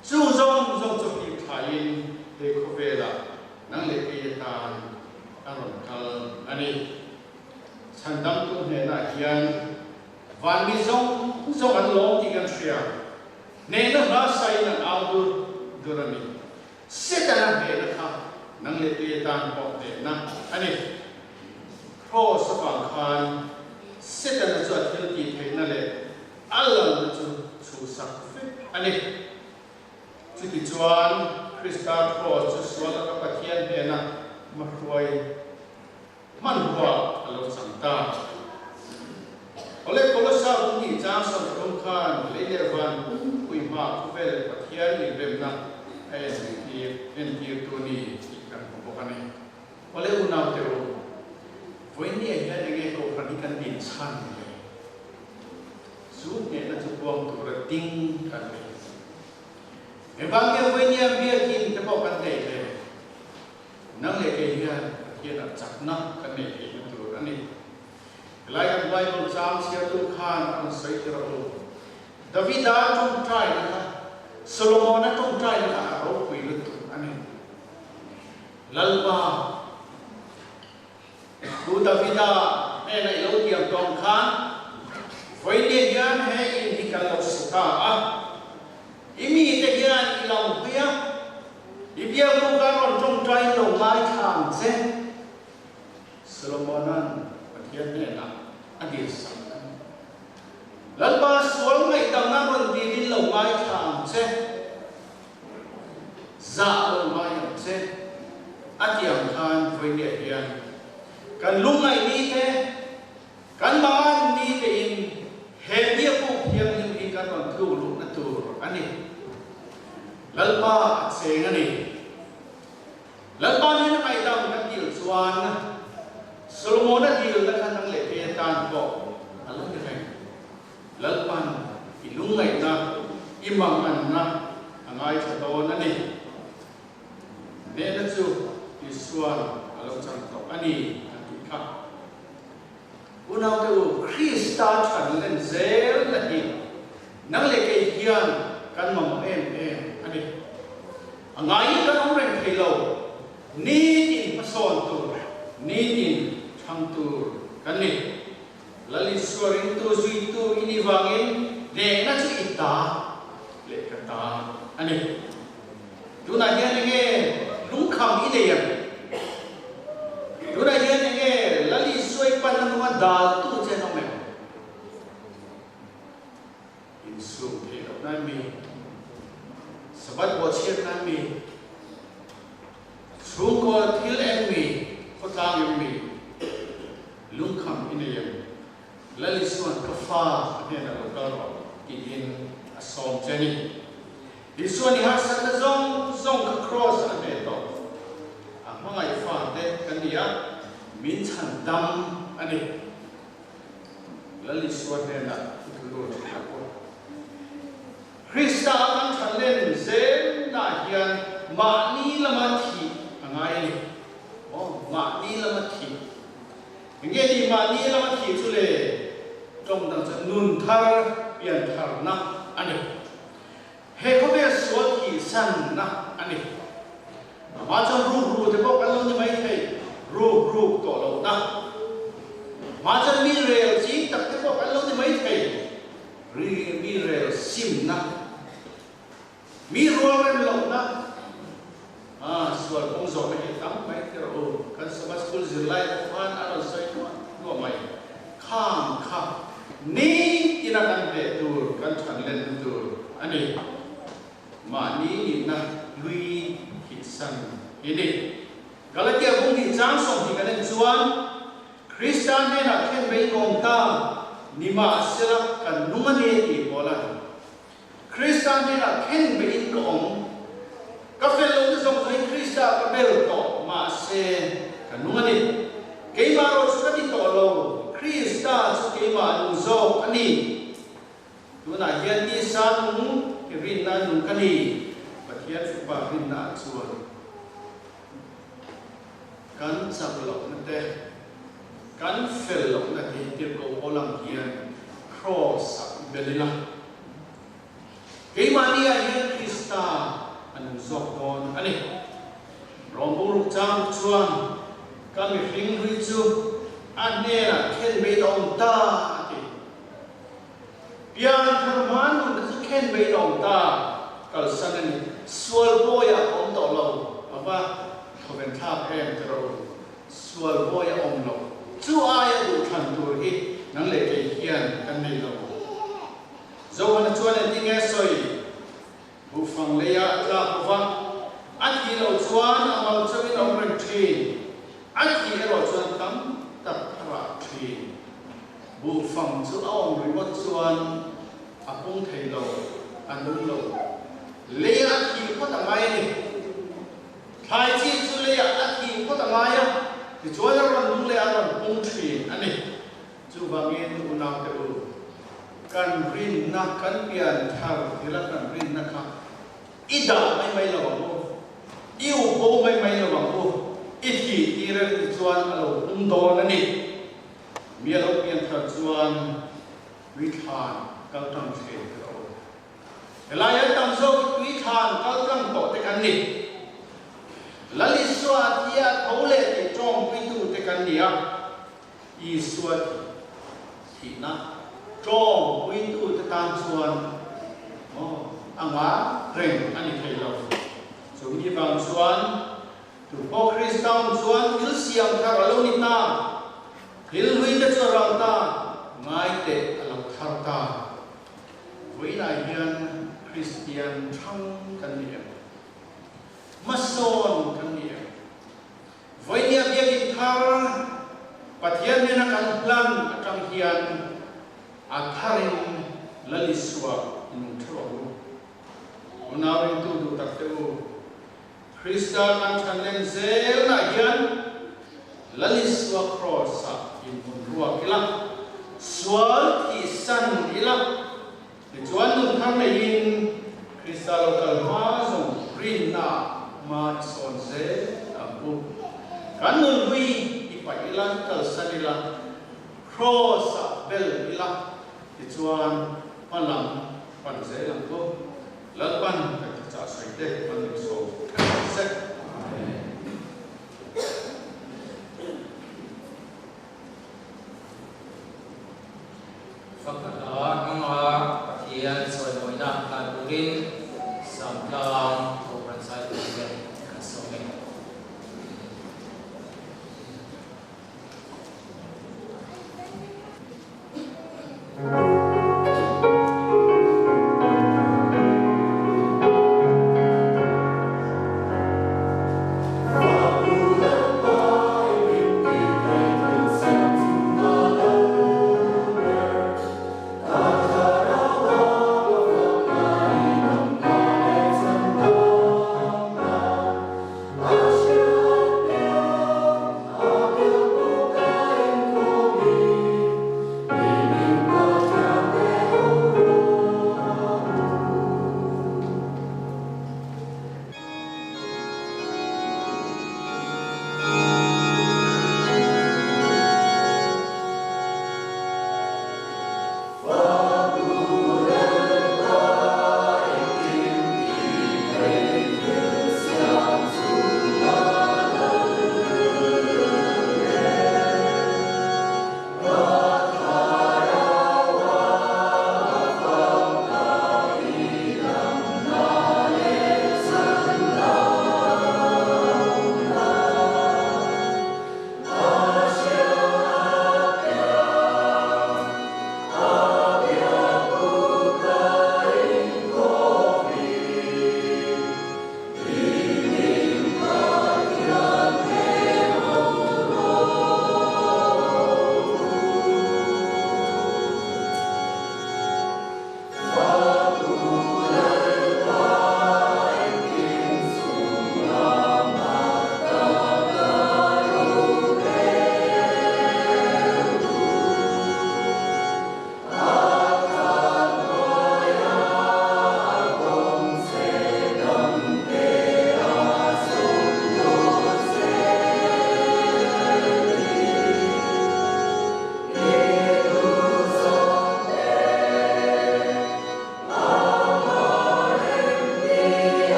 Chu zawng zawng chu hlim thlaiin he khawvelah nang leh kei atan a rawn kal a ni. Chhandamtu hnenah hian vanmi zawng zawng an lawm tih kan hria. Hnehna hla sain an au dur dur a ni. Setana hnehna kha nang leh kei atan pawh hnehna a ni. Kraws avang khan Setana chu a thil tih theihna leh A lalna chu chhuhsak vek a ni. Chutichuan, Krista Kraws chu sual laka Pathian hnena hmahruai hmanrua a lo chang ta. Awle, Kolosa hmun hnih chang 30 khan lei leh van pumpui hmaa khawvel leh Pathian inremna a entir entirtu a ni tih kan hmu bawk a ni. Awle unaute u, vawinia hian enge kohhran hi kan din chhan le? Chu hnehna chu puang tura ding kan nei. Engvang nge vawinia biakin te pawh kan nei le? Nang leh kei hian Pathianah chakna kan nei theihna tur a ni. Helai kan Bible chang chhiartu khan a rawn sawi tir a u. Davida tawngtaina kha, Solomona tawngtaina kha a ropui lutuk a ni. Lalpa, Tu Davida hnena i lo tiam tawng khan, Vawinia hian he in hi kan lo sa ta a, i mite hian i lo hui a, i bialnu kan rawn tawngtai in lo ngaithla ang che. Solomona'n Pathian hnenah a dilsak a ni. Lalpa sual ngaihdamna rawn dilin lo ngaithla ang che, zah lo ngai ang che, a ti ang khan vawinia hian kan lungngaih ni te, kan mangan ni tein he biakuk thianghlim hi kan rawn tluk luhna tur a ni. Lalpa a cheng a ni. Lalpa hnena ngaihdam kan dil chuan Solomona dilna kha nang leh kei atan pawh a lo ni reng. Lalpan i lungngaihna, i manganna a ngaithla dawn a ni. Hnehna chu Isua'n a lo chang tawh a ni kan tih kha. Unaute u, Krista than len zel na hi nang leh kei hian kan mamawh em em a ni. A ngaiin kan awm reng thei lo, nitin hmasawn tur, nitin thang tur kan ni. Lal Isua ringtu zuitu i nih vangin hnehna chu i ta leh ka ta a ni. Tunah hian enge lungkham i nei em? Tunah hian enge Lal Isua i panna nunga daltu che an awm em? Insum theih loh nan mi, Sabbath bawhchhiat nan mi, chhungkaw thil eng mi, khawtlang em mi, lungkham i nei em? Lal Isua'n ka fa a hnenah lo kal rawh tiin a sawm che a ni. Isua ni harsatna zawng zawng kha kraws a hneh tawh. A hmangaih fate kan ni a, min chhan dam a ni. Lal Isua hnenah i thu lut thin ang u. Krista a kan than len zelnaah hian mahni lama thih a ngai a ni. Aw, mahni lama thih. Enge ni mahni lama thih chu le? Tawng dang chuan nun thar, pian tharna a ni. He khawvel sual thihsanna a ni. Amah chuan rukru te pawh kan lo ni mai thei, ruk ruk tawh lohna. Amah chuan mi rel ching tak te pawh kan lo ni mai thei, ri mi rel simna, mi rual rem lohna. Ah, sual kawng zawhna hi tam mai ti rawh u. Kan Sabbath School zirlai te khan a rawn sawi nuah nuah mai. Khang kha nitina kan hneh tur, kan than lenna tur a ni. Mahni nihna hlui thihsan hi ni. Galatia bung hnih chang 20 kan en chuan, Krista hnenah khen mai awm ta, nimahsela kan nung a ni tih pawh a lan. Krista hnenah khen beiin ka awm. Ka fel lohna zawng zawngin Krista ka bel tawh, mahse, ka nung a ni. Keimah erawh chu ka ti tawh lo, Krista chu keimah nung zawk a ni. Tunah hian tisa nung i rinna nung ka ni, Pathian Fapa rinnaah chuan kan chak lohna te, kan fel lohna te hi tirhkoh aw lang hian Kraws-ah i bel ila. Keimahni-ah hian Krista a nung zawk dawn a ni. Rawng bungruk chang chuan ka mihring hlui chu a hnenah khen mai awm ta a ti. Pian thar hma nun kha chu khen mai awm ta, kalsan a ni. Sual bawiah ka awm tawh lo, a va thawven thlak em ti rawh u. Sual bawi a awm lo. Chu aia duhthlan tur hi nang leh kei hian kan nei lo. Zohana chuan engtin nge sawi? Buhfang leia a tlak lo va, a thih loh chuan a mal chauhin a awm reng thin. A thih erawh chuan tam tak a rah thin. Buhfang chu a awm ringawt chuan a pung thei lo, a nung lo. Leia a thih phawt a ngai a ni. Thlai chi chu leiah a thih phawt a ngai a, tichuan a rawn nung leh a rawn pung thin a ni. Chuvangin unaute u, kan rinna, kan pian thar thila kan rinna kha i dah mai mai lo ang u, i upo mai mai lo ang u, i thih tir a ni tichuan a lo pung dawn a ni. Mi a lo pian thar chuan tuithlan kal tang thin te rawh u. Helai an tam zawk hi tuithlan kal tlang tawh te kan ni. Lal Isua a thi a tho leh tih tawngpuitu te kan ni a. Isua thihna tawngpuitu te tan chuan maw a nga reng a ni thei lo. Chumi vang chuan tupawh Krista awm chuan thil siam thar a lo ni ta. Thil hlui te chu a ral ta, ngai teh a lo thar ta. Vawiinah hian Kristian thang kan ni em? Hmasawn kan ni em? Vawinia biakinn thar Pathian hnena kan hlan atang hian a tharin Lal Isua i nung theuh ang u. Unau ringtu duh tak te u, Krista kan than len zelnah hian Lal Isua Kraws-ah inhmun ruak ila, sual thihsan ila, tichuan nun thar neiin Krista lo kal hma zawng rinnaah hma i sawn zel ang u. Kan nun hlui i paih ila, i kalsan ila, Kraws-ah bel ila, tichuan hma lam pan zel ang u. Lalpan kan thuchah sawi te kan min sawm kher sek. Amen. Fakna hla hmanga Pathian chawimawina hlan turin Samtlang Kohhran Zaitute kan sawm e.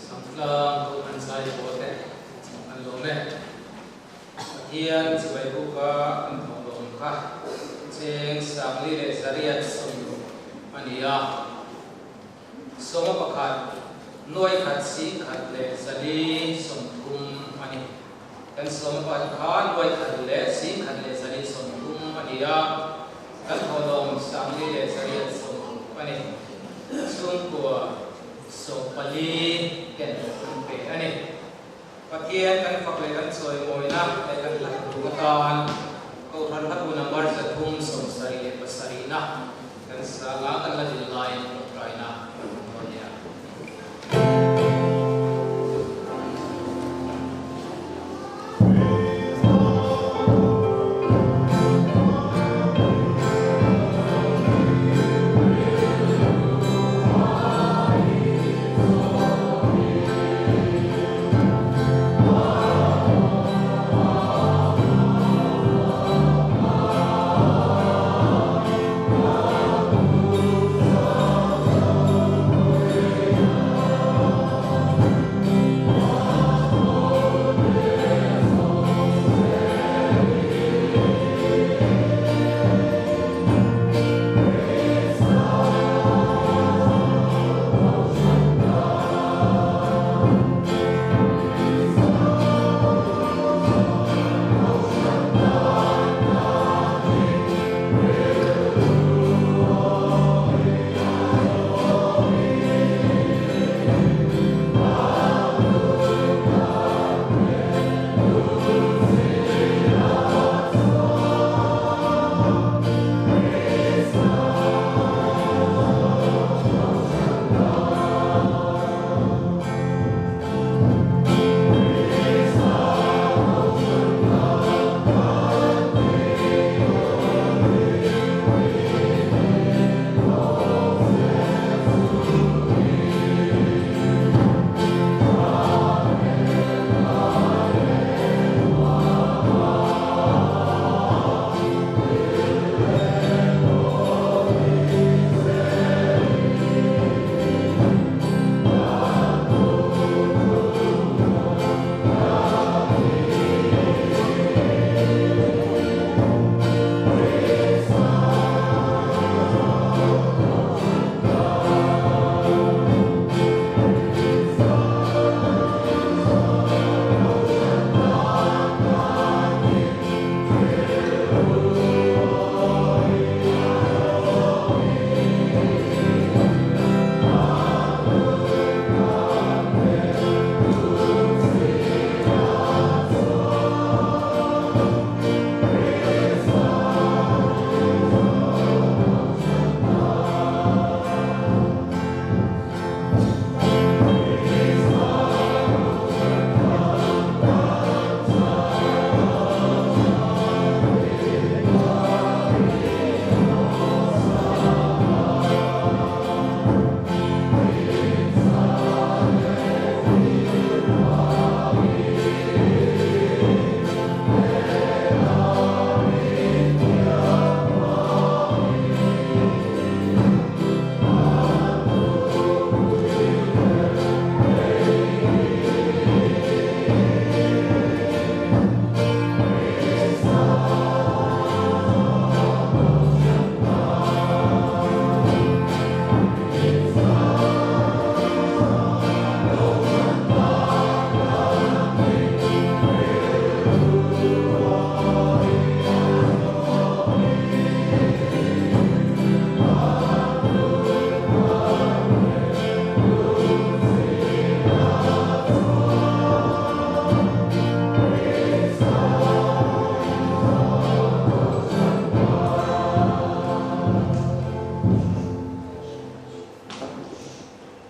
Samtlang Kohhran Zai Pawl te an lawm e. Pathian chibai buka kan thawhlawm kha cheng sangli leh zariat 60 a ni a. Sawma pakhat, nuai khat sing khat leh zali 30 a ni. Kan sawma pakhat kha nuai khat leh sing khat leh zali 30 a ni a. Kan thawhlawm sangli leh zariat 60 a ni. Chhungkua 14 ten an pe a ni. Pathian kan fak leh kan chawimawina leh kan hlat duh atan Kohhran Hlatu number 377 na kan sanga kan la din laiin tawngtaina kan hmang dawn nia.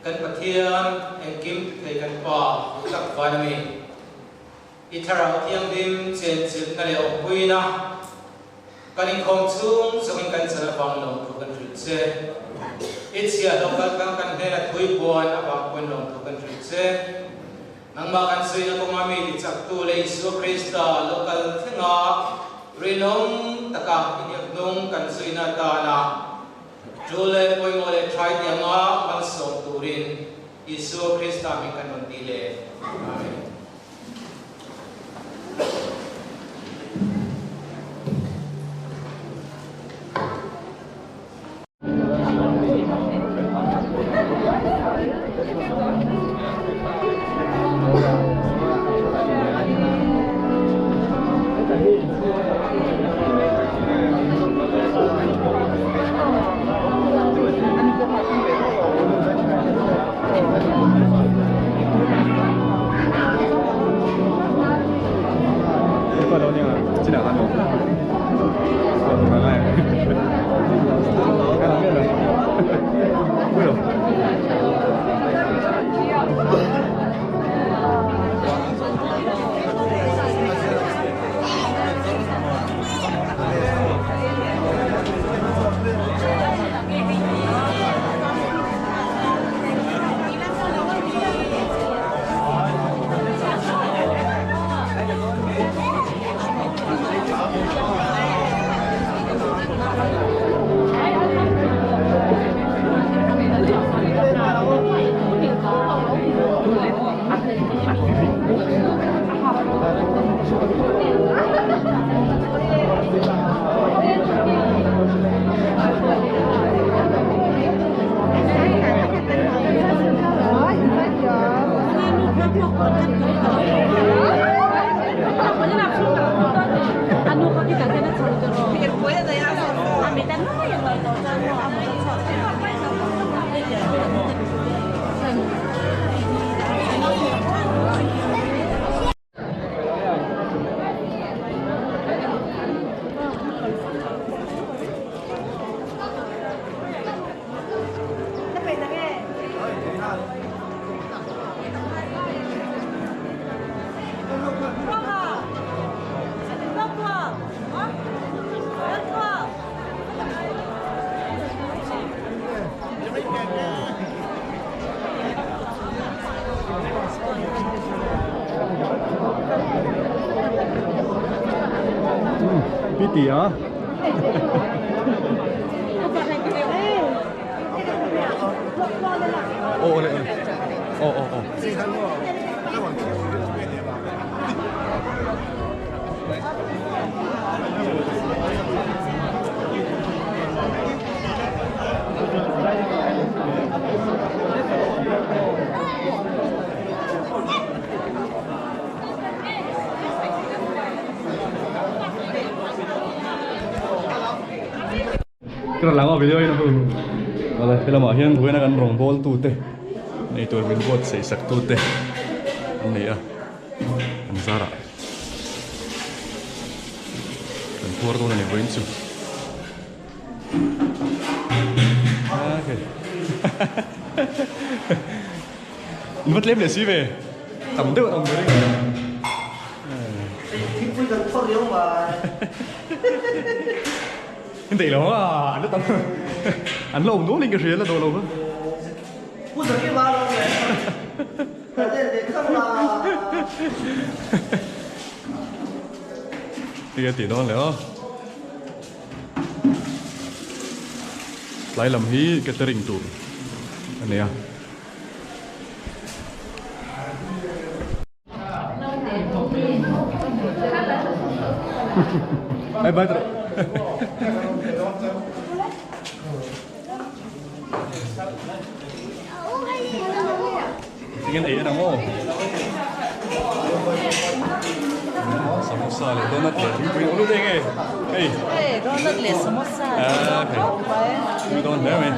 Kan Pathian engkim tithei kan Pa duhtak van a mi. I Thlarau Thianghlim chenchilhna leh awmpuina kan inkhawm chhung chungin kan chan avang lawmthu kan hrilh che. I chhiahhlawh kaltlang kan hnena thui puan avang pawn lawmthu kan hrilh che. Nangmah kan suihna kawnga mi tichaktu leh Isua Krista lo kal thlenga rinawm taka i hniakhnung kan suihna atana Chu leh pawimawh leh thai tianga malsawm turin Isua Krista hming kan rawn ti le. Amen. chinah khan maw Piti a. Ô le. Ô ô ô. Ka lang a video in wala helamah hian vawiin a kan rawngbawl tu te nei tur min buatsaih sak tu te an nei a an zarah kan puar dawn a ni vawiin chu okay in va tlem leh si ve tam deuh an awm ve reng Thingpui kan phawrh riau mai. In daih lo a, an la tam an la awm nual in ka hria la daw lo va. Pu Zaki va lo le. Ka len ve khang la. Ti a ti dawn le aw. Tlai lam hi catering tur a nei a. Bye bye tro. Tingin ei anang aw. Samosa leh donut leh thingpui ulu te nge. Hei. Hei donut leh samosa. Ah, okay. Tui dawn hle mai.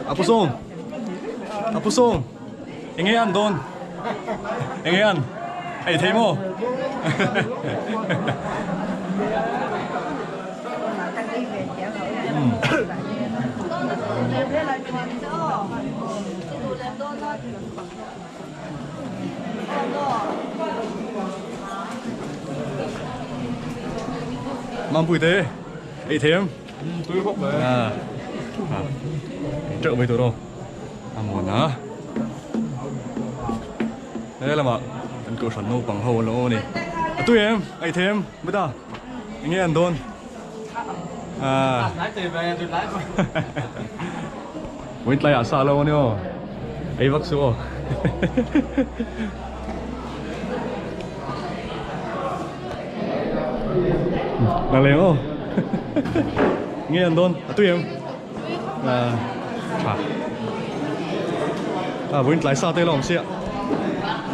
A pu sawm a pu sawm eng nge an dawn eng nge an ei thei maw Mang pui te ei thei em tui bawk mai à trợ mấy tuổi đâu à muộn á đây là mà anh cậu sẵn nô bằng hầu lỗ này à tui em ei thei em bữa ta nghe ăn đôn à Wait lai a sa lo ani aw ei vak su aw. Nang leng aw. Nge an dawn a tui em? Tha. A vawiin tlai sa te la awm sia.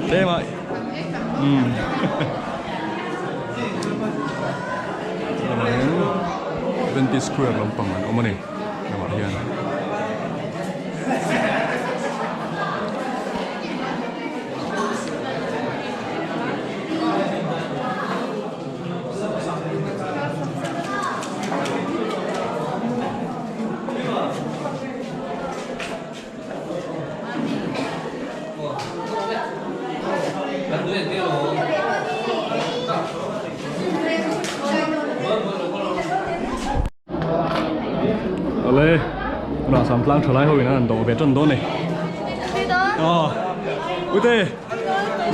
Tlem a. Umm. Adventist Square lampang an awm a ni. Lamah hian. Awle, tunah sam tlang tha lai ho in an dawh ve tan dawn ni. Aw, ute,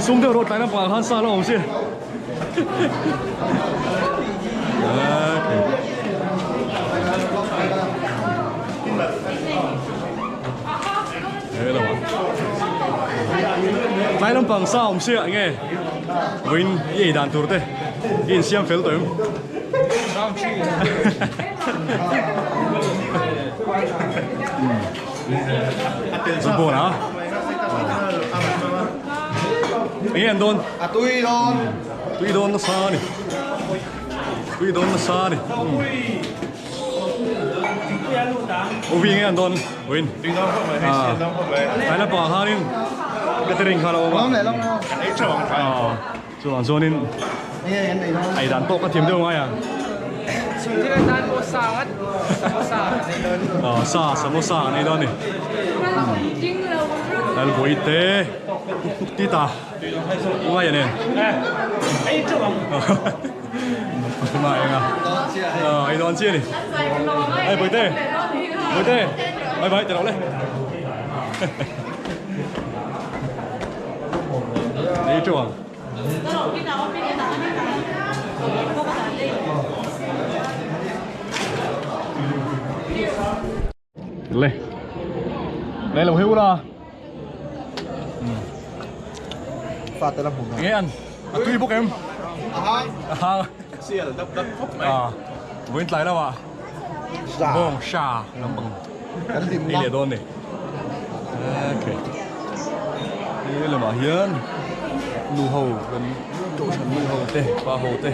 sum deuh rawh tlai lampangah khan sa la awm si. Okay. He lamah. Tlai lampang sa awm si ah nge vawiin i ei dan tur te i insiam fel tawh em? Zawt a. Enge an dawn? A tui dawn. Tui dawn nasa a ni. Tui dawn nasa a ni. Uvi enge an dawn? Win. Tui dawn khawp mai, hei siam dawn khawp mai. Tlai lampang ah khanin catering kha a lo awm a. Lawm leh lawm lawm. Kan ei teuh ang tlai. Chuvang chuanin ei dan pawh ka thiam deuh ngai ang. Aw sa samosa an ei dawn a ni. Lalbawi te ti ta ngai a nen. Fatima eng a ei dawn chiah a ni. Hei Bawihte Bawihte bye bye ti lo le. Ei teuh ang. Le. Le lo hiu la. Fa te la hmu. Nge an. A tui bawk em? A hang. A hang. Sial dap dap khawp mai. À. Vawiin tlai lo ah. Bawng sha lampang. Kan hlim na. Ei leh dawn ni. Okay. He lamah hian nu ho kan kohhran nu ho te pa ho te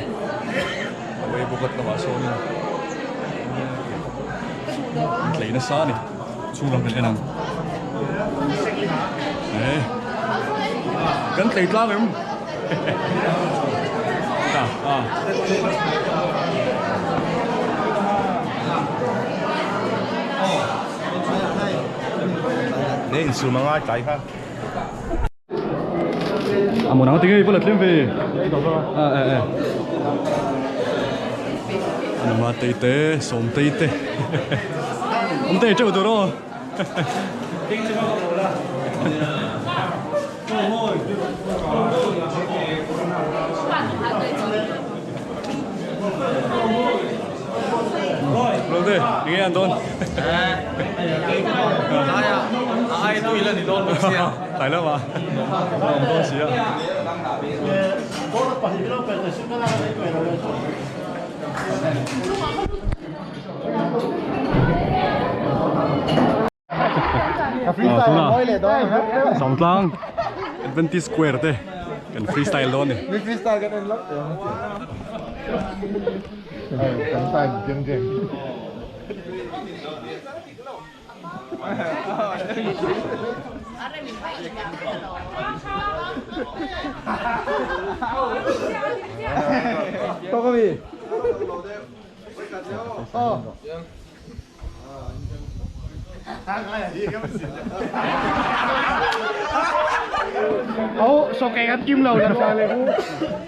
a vei bawk a lamah sawnin an tlei nasa a ni chhung lam kan en ang eh kan tlei tlang em ta a. Nge insum a ngai tlai kha. A maw nang tinge i va la tlem ve. A e e. Anuma tei te, sawm tei te. Awm tei teuh tur aw. Rote, enge an dawn? Ai tui la ni dawn bawk sia. Tlai lo a. Awm dawn sia. Tuna Samtlang Adventist Square te kan freestyle dawn ni. Mi freestyle kan en lak te. Kan time jeng jeng. Có cái gì? Ờ. Ồ, so cái ăn kim lầu là sao này?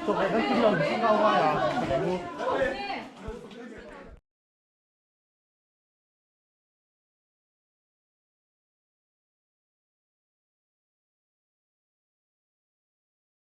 So cái ăn kim lầu không cao quá à?